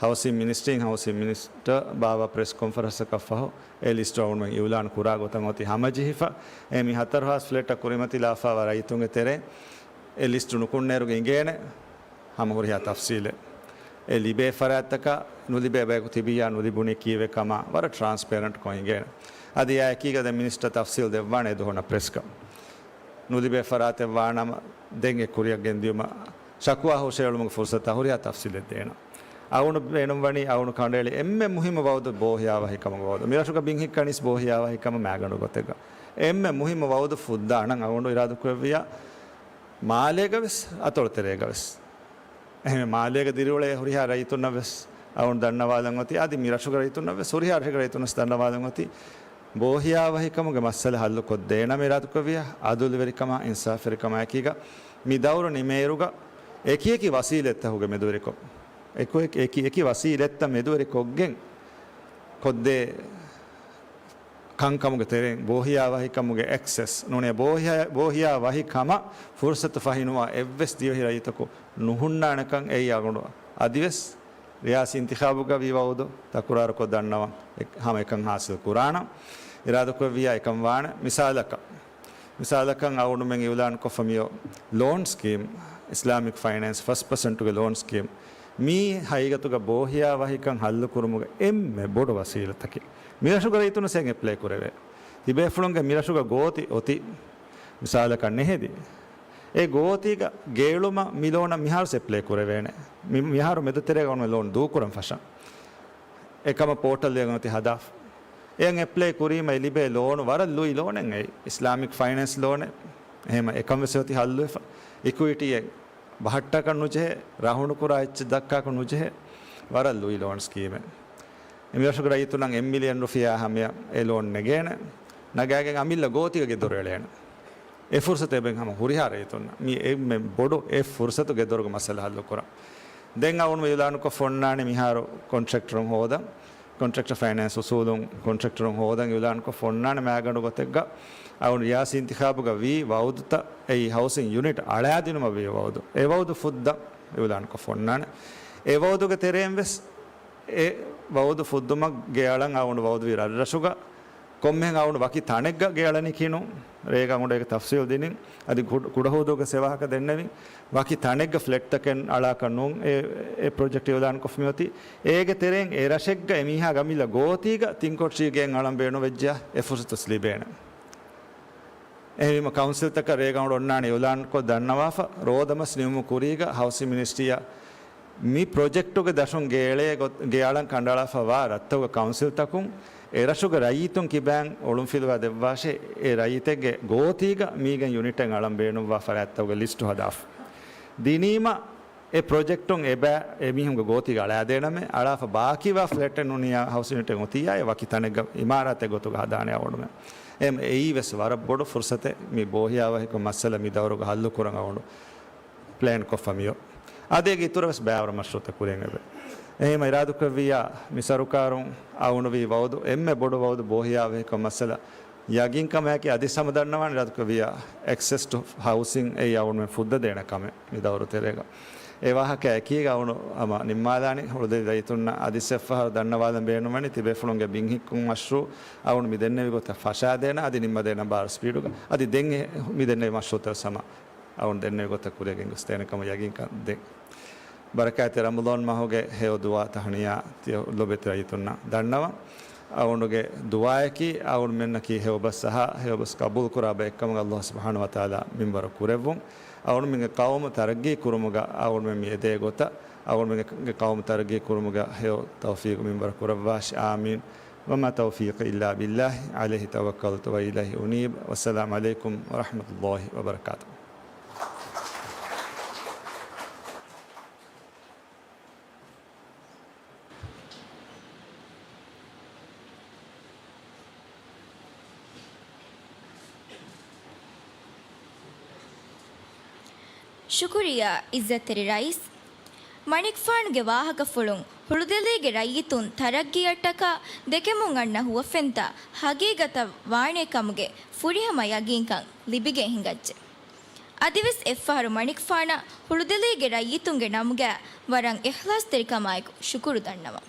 ހައުސިން މިނިސްޓްރީން ހައުސިން މިނިސްޓަރ ބާވާ ޕްރެސް ކޮންފަރެންސަކަށް ފަހު އެ ލިސްޓު އަޅުގަނޑުމެން އިއުލާން ކުރާ ގޮތަށް އޮތީ ހަމަޖެހިފަ. އެ މި ހަތަރު ހާސް ފްލެޓަށް ކުރިމަތިލާފައިވާ ރައްޔިތުންގެ ތެރޭ އެ ލިސްޓު ނުކުންނޭރުގަ އިނގޭނެ ހަމަ ހުރިހާ ތަފްސީލެއް. އެ ލިބޭ ފަރާތްތަކަށް ނުލިބޭ ބަޔަކު ތިބިއްޔާ ނުލިބުނީ ކީއްވެ ކަމަށް ވަރަށް ޓްރާންސްޕޭރެންޓްކޮށް އިނގޭނެ. އަދި އެއާއެކީގަ ދެން މިނިސްޓަރ ތަފްސީލް ދެއްވާނެ އެ ދުވަހު އޮންނަ ޕްރެސްގަ. ނުލިބޭ ފަރާތެއް ވާނަމަ ދެން އެ ކުރިއަށް ގެންދިޔުމަށް ޝަކުވާ ހުށައެޅުމުގެ ފުރުސަތާ ހުރިހާ ތަފްސީލެއް ދޭނަން. އަޅުގަނޑު ބޭނުންވަނީ އަޅުގަނޑު ކަނޑައެޅި އެންމެ މުހިއްމު ވައުދު ބޯހިޔާވަހިކަމުގެ ވައުދު. މި ރަށުގަ ބިން ހިއްކަނީސް ބޯހިޔާވަހިކަމުގެ މައިގަނޑު ގޮތެއްގަ. އެންމެ މުހިއްމު ވައުދު ފުއްދާނަން އަޅުގަނޑު އިރާދަކުރެއްވިއްޔާ މާލޭގަ ވެސް އަތޮޅު ތެރޭގަ ވެސް. އެހެންވެ މާލޭގަ ދިރިއުޅޭ ހުރިހާ ރައްޔިތުންނަށް ވެސް އަޅުގަނޑު ދަންނަވާލަން އޮތީ، އަދި މި ރަށުގެ ރައްޔިތުންނަށް ވެސް ހުރިހާ ރަށުގެ ރައްޔިތުންނަށް ދަންނަވާލަން އޮތީ، ބޯހިޔާވަހިކަމުގެ މައްސަލަ ހައްލުކޮށްދޭނަމޭ އިރާދަކުރެއްވިއްޔާ، އަދުލުވެރިކަމާ، އިންސާފުވެރިކަމާއެކީގަ މި ދައުރު ނިމޭއިރުގަ އެކި އެކި ވަސީލަތްތަކުގެ މެދުވެރިކޮށް، އެކި އެކި ވަސީލަތްތައް މެދުވެރިކޮށްގެން ކޮށްދޭ ކަންކަމުގެ ތެރެއިން ބޯހިޔާވަހިކަމުގެ އެކްސެސް ނޫނީ، ބޯހިޔާ، ބޯހިޔާވަހިކަމަށް ފުރުސަތު ފަހިނުވާ އެއްވެސް ދިވެހި ރައްޔިތަކު ނުހުންނާނެކަން އެއީ އަޅުގަނޑު އަދިވެސް ރިޔާސީ އިންތިޚާބުގަ ވީ ވައުދު ތަކުރާރުކޮށް ދަންނަވަން އެ-، ހަމަ އެކަން ހާސިލް ކުރާނަން. އިރާދަކުރެއްވިއްޔާ އެކަން ވާނެ. މިސާލަކަށް، މިސާލަކަށް އަޅުގަނޑުމެން އިއުލާންކޮށްފަ މިއޮ ލޯން ސްކީމް، އިސްލާމިކް ފައިނޭންސް ފަސް ޕަސެންޓުގެ ލޯން ސްކީމް މީ ހަގީގަތުގަ ބޯހިޔާވަހިކަން ހައްލުކުރުމުގެ އެންމެ ބޮޑު ވަސީލަތަކެއް. މިރަށުގަ ރައްޔިތުން އެއް އެޕްލައި ކުރެވޭ. ތިބޭފުޅުންގެ މިރަށުގަ ގޯތި އޮތީ މިސާލަކަށް ނެހެދި. އެ ގޯތީގަ ގޭޅުމަށް މި ލޯނަށް މިހާރު އެޕްލައި ކުރެވޭނެ. މި-، މިހާރު މެދުތެރޭގަ އޮންނަ ލޯން ދޫކުރަން ފަށަން. އެކަމަށް ޕޯޓަލްއެއް އޮތީ ހަދާފަ. އެއަށް އެޕްލައި ކުރީމަ އެ ލިބޭ ލޯނު ވަރަށް ލުއި ލޯނެއް އެއީ. އިސްލާމިކް ފައިނޭންސް ލޯނެއް. އެހެމަ އެކަން ވެސް އޮތީ ހައްލުވެފަ. އިކުއިޓީއެއް ބަހައްޓަކަށް ނުޖެހޭ، ރަހުނުކުރާ އެއްޗެއް ދައްކާކަށް ނުޖެހޭ، ވަރަށް ލުއި ލޯން ސްކީމެއް. އެ މިރަށުގެ ރައްޔިތުންނަށް އެއް މިލިއަން ރުފިޔާ ހަމަޔަށް އެ ލޯން ނެގޭނެ. ނަގާގެން އަމިއްލަ ގޯތީގަ ގެދޮރު އެޅޭނެ. އެ ފުރުސަތު އެބައިން ހަމަ ހުރިހާ ރައްޔިތުންނަށް. މީ އެންމެ ބޮޑު އެއް ފުރުސަތު ގެދޮރުގެ މައްސަލަ ހައްލުކުރަން. ދެން އަޅުގަނޑު އިޢުލާނުކޮށް ފޮންނާނީ މިހާރު ކޮންޓްރެކްޓަރުން ހޯދަން. ކޮންޓްރެކްޓަރ ފައިނޭންސް އުސޫލުން ކޮންޓްރެކްޓަރުން ހޯދަން އިޢުލާނުކޮށް ފޮންނާނެ މައިގަނޑު ގޮތެއްގަ. އަޅުގަނޑު ރިޔާސީ އިންތިޚާބުގަ ވީ ވައުދުތައް އެއީ ހައުސިން ޔުނިޓް އަޅާދިނުމަށް ވީ ވައުދު. އެ ވައުދު ފުއްދަން އިޢުލާނުކޮށް ފޮންނާނެ. އެ ވައުދުގެ ތެރެއިން ވެސް އެ ވައުދު ފުއްދުމަށް ގެއަޅަން އަޅުގަނޑު ވައުދުވީ ރަށްރަށުގަ. ކޮންމެހެން އަޅުގަނޑު ވަކި ތަނެއްގަ ގެއަޅަނީކީ ނޫން. ރޭގަ އަޅުގަނޑު އޭގެ ތަފްސީލް ދިނިން. އަދި ކުޑަ-، ކުޑަހުދޫގެ ސެވާހަކަ ދެންނެވިން. ވަކި ތަނެއްގަ ފްލެޓްތަކެއް އަޅާކަށް ނޫން އެ، އެ ޕްރޮޖެކްޓް އިޢުލާންކޮށްފަ މިއޮތީ. އޭގެ ތެރެއިން އެ ރަށެއްގަ އެ މީހާގެ އަމިއްލަ ގޯތީގަ ތިންކޮޓް ޝީޓް ގެއެއް އަޅަން ބޭނުންވެއްޖެޔާ އެ ފުރުސަތު ވެސް ލިބޭނެ. އެހެންވީމަ ކައުންސިލްތަކަށް ރޭގަ އަޅުގަނޑު އޮންނާނެ އިޢުލާންކޮށް ދަންނަވާފަ، ރޯދަމަސް ނިމުމުގެ ކުރީގަ ހައުސިން މިނިސްޓްރީއަށް މި ޕްރޮޖެކްޓުގެ ދަށުން ގޭޅޭ ގޮ-، ގެއަޅަން ކަނޑައަޅާފަ ވާ ރަށްތަކުގެ ކައުންސިލްތަކުން އެ ރަށުގެ ރައްޔިތުން ކިބައިން އޮޅުންފިލުވާ ދެއްވާށޭ، އެ ރައްޔިތެއްގެ ގޯތީގަ މީގެން ޔުނިޓެއް އަޅަން ބޭނުންވާ ފަރާތްތަކުގެ ލިސްޓު ހަދާފަ. ދިނީމަ އެ ޕްރޮޖެކްޓުން އެބަ-، އެމީހުންގެ ގޯތީގަ އަޅާދޭނަމޭ، އަޅާފަ ބާކީވާ ފްލެޓެއް ނޫނިއްޔާ ހައުސިން ޔުނިޓެއް އޮތިއްޔާ އެ ވަކި ތަނެއްގަ އިމާރާތެއް ގޮތުގަ ހަދާނެ އަޅުގަނޑުމެން. އެމް-، އެއީ ވެސް ވަރަށް ބޮޑު ފުރުސަތެއް މި ބޯހިޔާވަހިކަން މައްސަލަ މި ދައުރުގަ ހައްލުކުރަން އަޅުގަނޑު ޕްލޭން ކޮށްފަ މިއޮތް. އަދި އޭގެ އިތުރަށް ވެސް ބައިވަރު މަޝްރޫޢުތައް ކުރިއަށް އެބަ. އެހެންވީމަ އިރާދަކުރެއްވިއްޔާ މި ސަރުކާރުން އަޅުގަނޑު ވީ ވައުދު އެންމެ ބޮޑު ވައުދު ބޯހިޔާވަހިކަން މައްސަލަ ޔަގީންކަމާއެކީ އަދި ހަމަ ދަންނަވާނެ އިރާދަކުރެއްވިއްޔާ އެކްސެސް ޓު ހައުސިން އެއީ އަޅުގަނޑުމެން ފުއްދަދޭނެ ކަމެއް މި ދައުރު ތެރޭގަ. އެ ވާހަކަ އެކީގަ އަޅުގަނޑު ހަމަ ނިންމާލާނީ. ހުޅުދެލި ރައްޔިތުންނަށް އަދި އެއްފަހަރު ދަންނަވާލަން ބޭނުންވަނީ ތިބޭފުޅުންގެ ބިން ހިއްކުން މަޝްރޫޢު އަޅުގަނޑު މި ދެންނެވި ގޮތަށް ފަށާދޭނަ އަދި ނިންމަދޭނަ ބާރު ސްޕީޑުގަ. އަދި ދެން އެ މި ދެންނެވި މަޝްރޫޢުތައް ވެސް ހަމަ އަޅުގަނޑު ދެންނެވި ގޮތަށް ކުރިޔަށް ގެންގޮސްދޭނެ ކަމަށް ޔަގީންކަން ދޭން. ބަރަކާތްތެރި ރަމަޟާން މަހުގެ ހެޔޮ ދުޢާ ތަހުނިޔާ ތިޔަ ލޮބެތި ރައްޔިތުންނަށް ދަންނަވަން. އަޅުގަނޑުގެ ދުޢާއަކީ އަޅުގަނޑުމެންނަކީ ހެޔޮ ބަސް އަހާ، ހެޔޮ ބަސް ޤަބޫލުކުރާ ބައެއްކަމުގަ ﷲ ސުބްޙާނަހޫ ވަތަޢާލާ މިންވަރު ކުރެއްވުން. އަޅުގަނޑުމެންގެ ޤައުމު ތަރައްޤީ ކުރުމުގަ އަޅުގަނޑުމެން މި އެދޭ ގޮތަށް، އަޅުގަނޑުމެންގެ ޤައުމު ތަރައްޤީ ކުރުމުގަ ހެޔޮ ތައުފީޤު މިންވަރު ކުރައްވާށި. އާމީން. وما توفيقي إلا بالله، عليه توكلت وإليه أنيب. والسلام عليكم ورحمة الله وبركاته. ޝުކުރިއްޔާ ޢިއްޒަތްތެރި ރައީސް. މަނިކުފާނުގެ ވާހަކަފުޅުން ހުޅުދެލީގެ ރައްޔިތުން ތަރައްގީއަށްޓަކާ ދެކެމުން އަންނަ ހުވަފެންތައް ހަގީގަތަށް ވާނެ ކަމުގެ ފުރިހަމަ ޔަގީންކަން ލިބިގެން ހިނގައްޖެ. އަދިވެސް އެއްފަހަރު މަނިކުފާނަށް ހުޅުދެލީގެ ރައްޔިތުންގެ ނަމުގައި ވަރަށް އިޚްލާޞްތެރިކަމާއެކު ޝުކުރު ދަންނަވަން.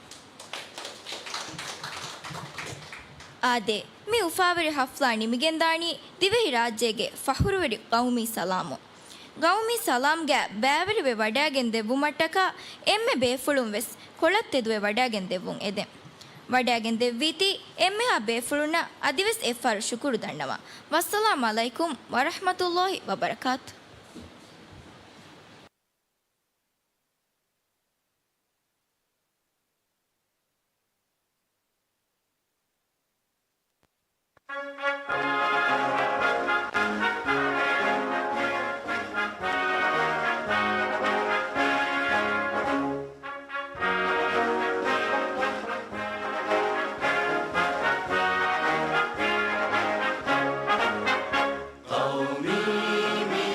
އާދެ، މި އުފާވެރި ޙަފްލާ ނިމިގެންދާނީ ދިވެހިރާއްޖޭގެ ފަޚުރުވެރި ޤައުމީ ސަލާމުން. ގައުމީ ސަލާމްގައި ބައިވެރިވެ ވަޑައިގެން ދެއްވުމަށްޓަކާ އެންމެ ބޭފުޅުން ވެސް ކޮޅަށް ތެދުވެ ވަޑައިގެން ދެއްވުން އެދެން. ވަޑައިގެން ދެއްވީތީ އެންމެހާ ބޭފުޅުންނަށް އަދިވެސް އެއްފަހަރު ޝުކުރު ދަންނަވަން. ވައްސަލާމް ޢަލައިކުމް ވަރަޙްމަތުﷲި ވަބަރަކާތު. ޤައުމީ މި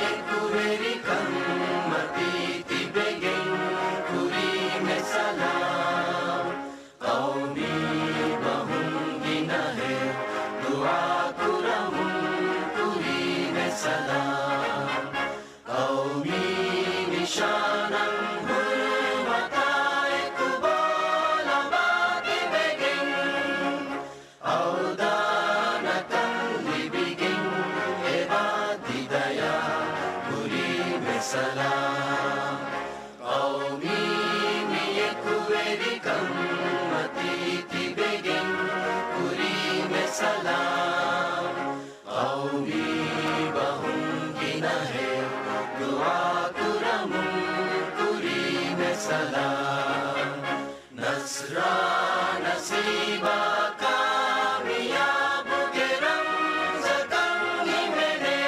ސީބާ ކާމިޔާބުގެ ރަމްޒަކަށް ހިމެނޭ.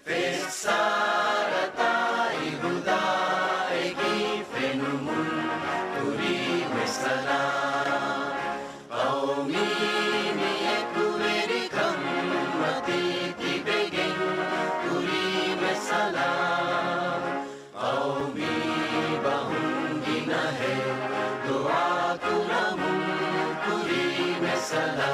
ފެއްސާރަތާއި ހުދާއެކީ ފެނުމުން ކުރީ މެސަލާ. ޤައުމީ މި އެކުވެރިކަން މަތީ ތިބެގެން ކުރީ މެސަލާ. ޤައުމީ ބަހުން ގިނަހެއް ދުޢާކުރަމުން ކުރީ މެސަލާ.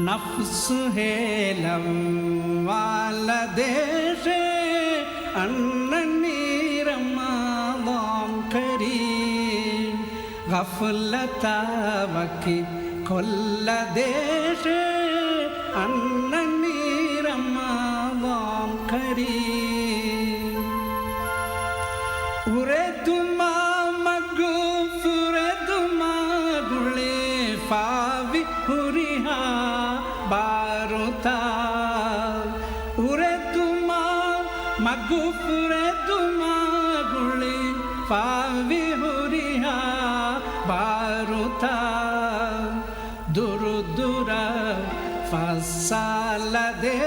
ނަފްސު ހޭލައްވާލަދޭށޭ، އަންނަނީ ރަމަޟާން ކަރީމް. ޣަފްލަތާ ވަކި ކޮށްލަދޭށޭ، އަންނަނީ ރަމަޟާން ކަރީމް. އުރެދުމާ މަގުފުރެދުމާ ގުޅިފާވި ހުރިހާ ބާރުތައް. އުރެދުމާ މަގުފުރެދުމާ ގުޅިފާވި ހުރިހާ ބާރުތައް. ދުރުދުރަށް ފައްސާލަދޭ.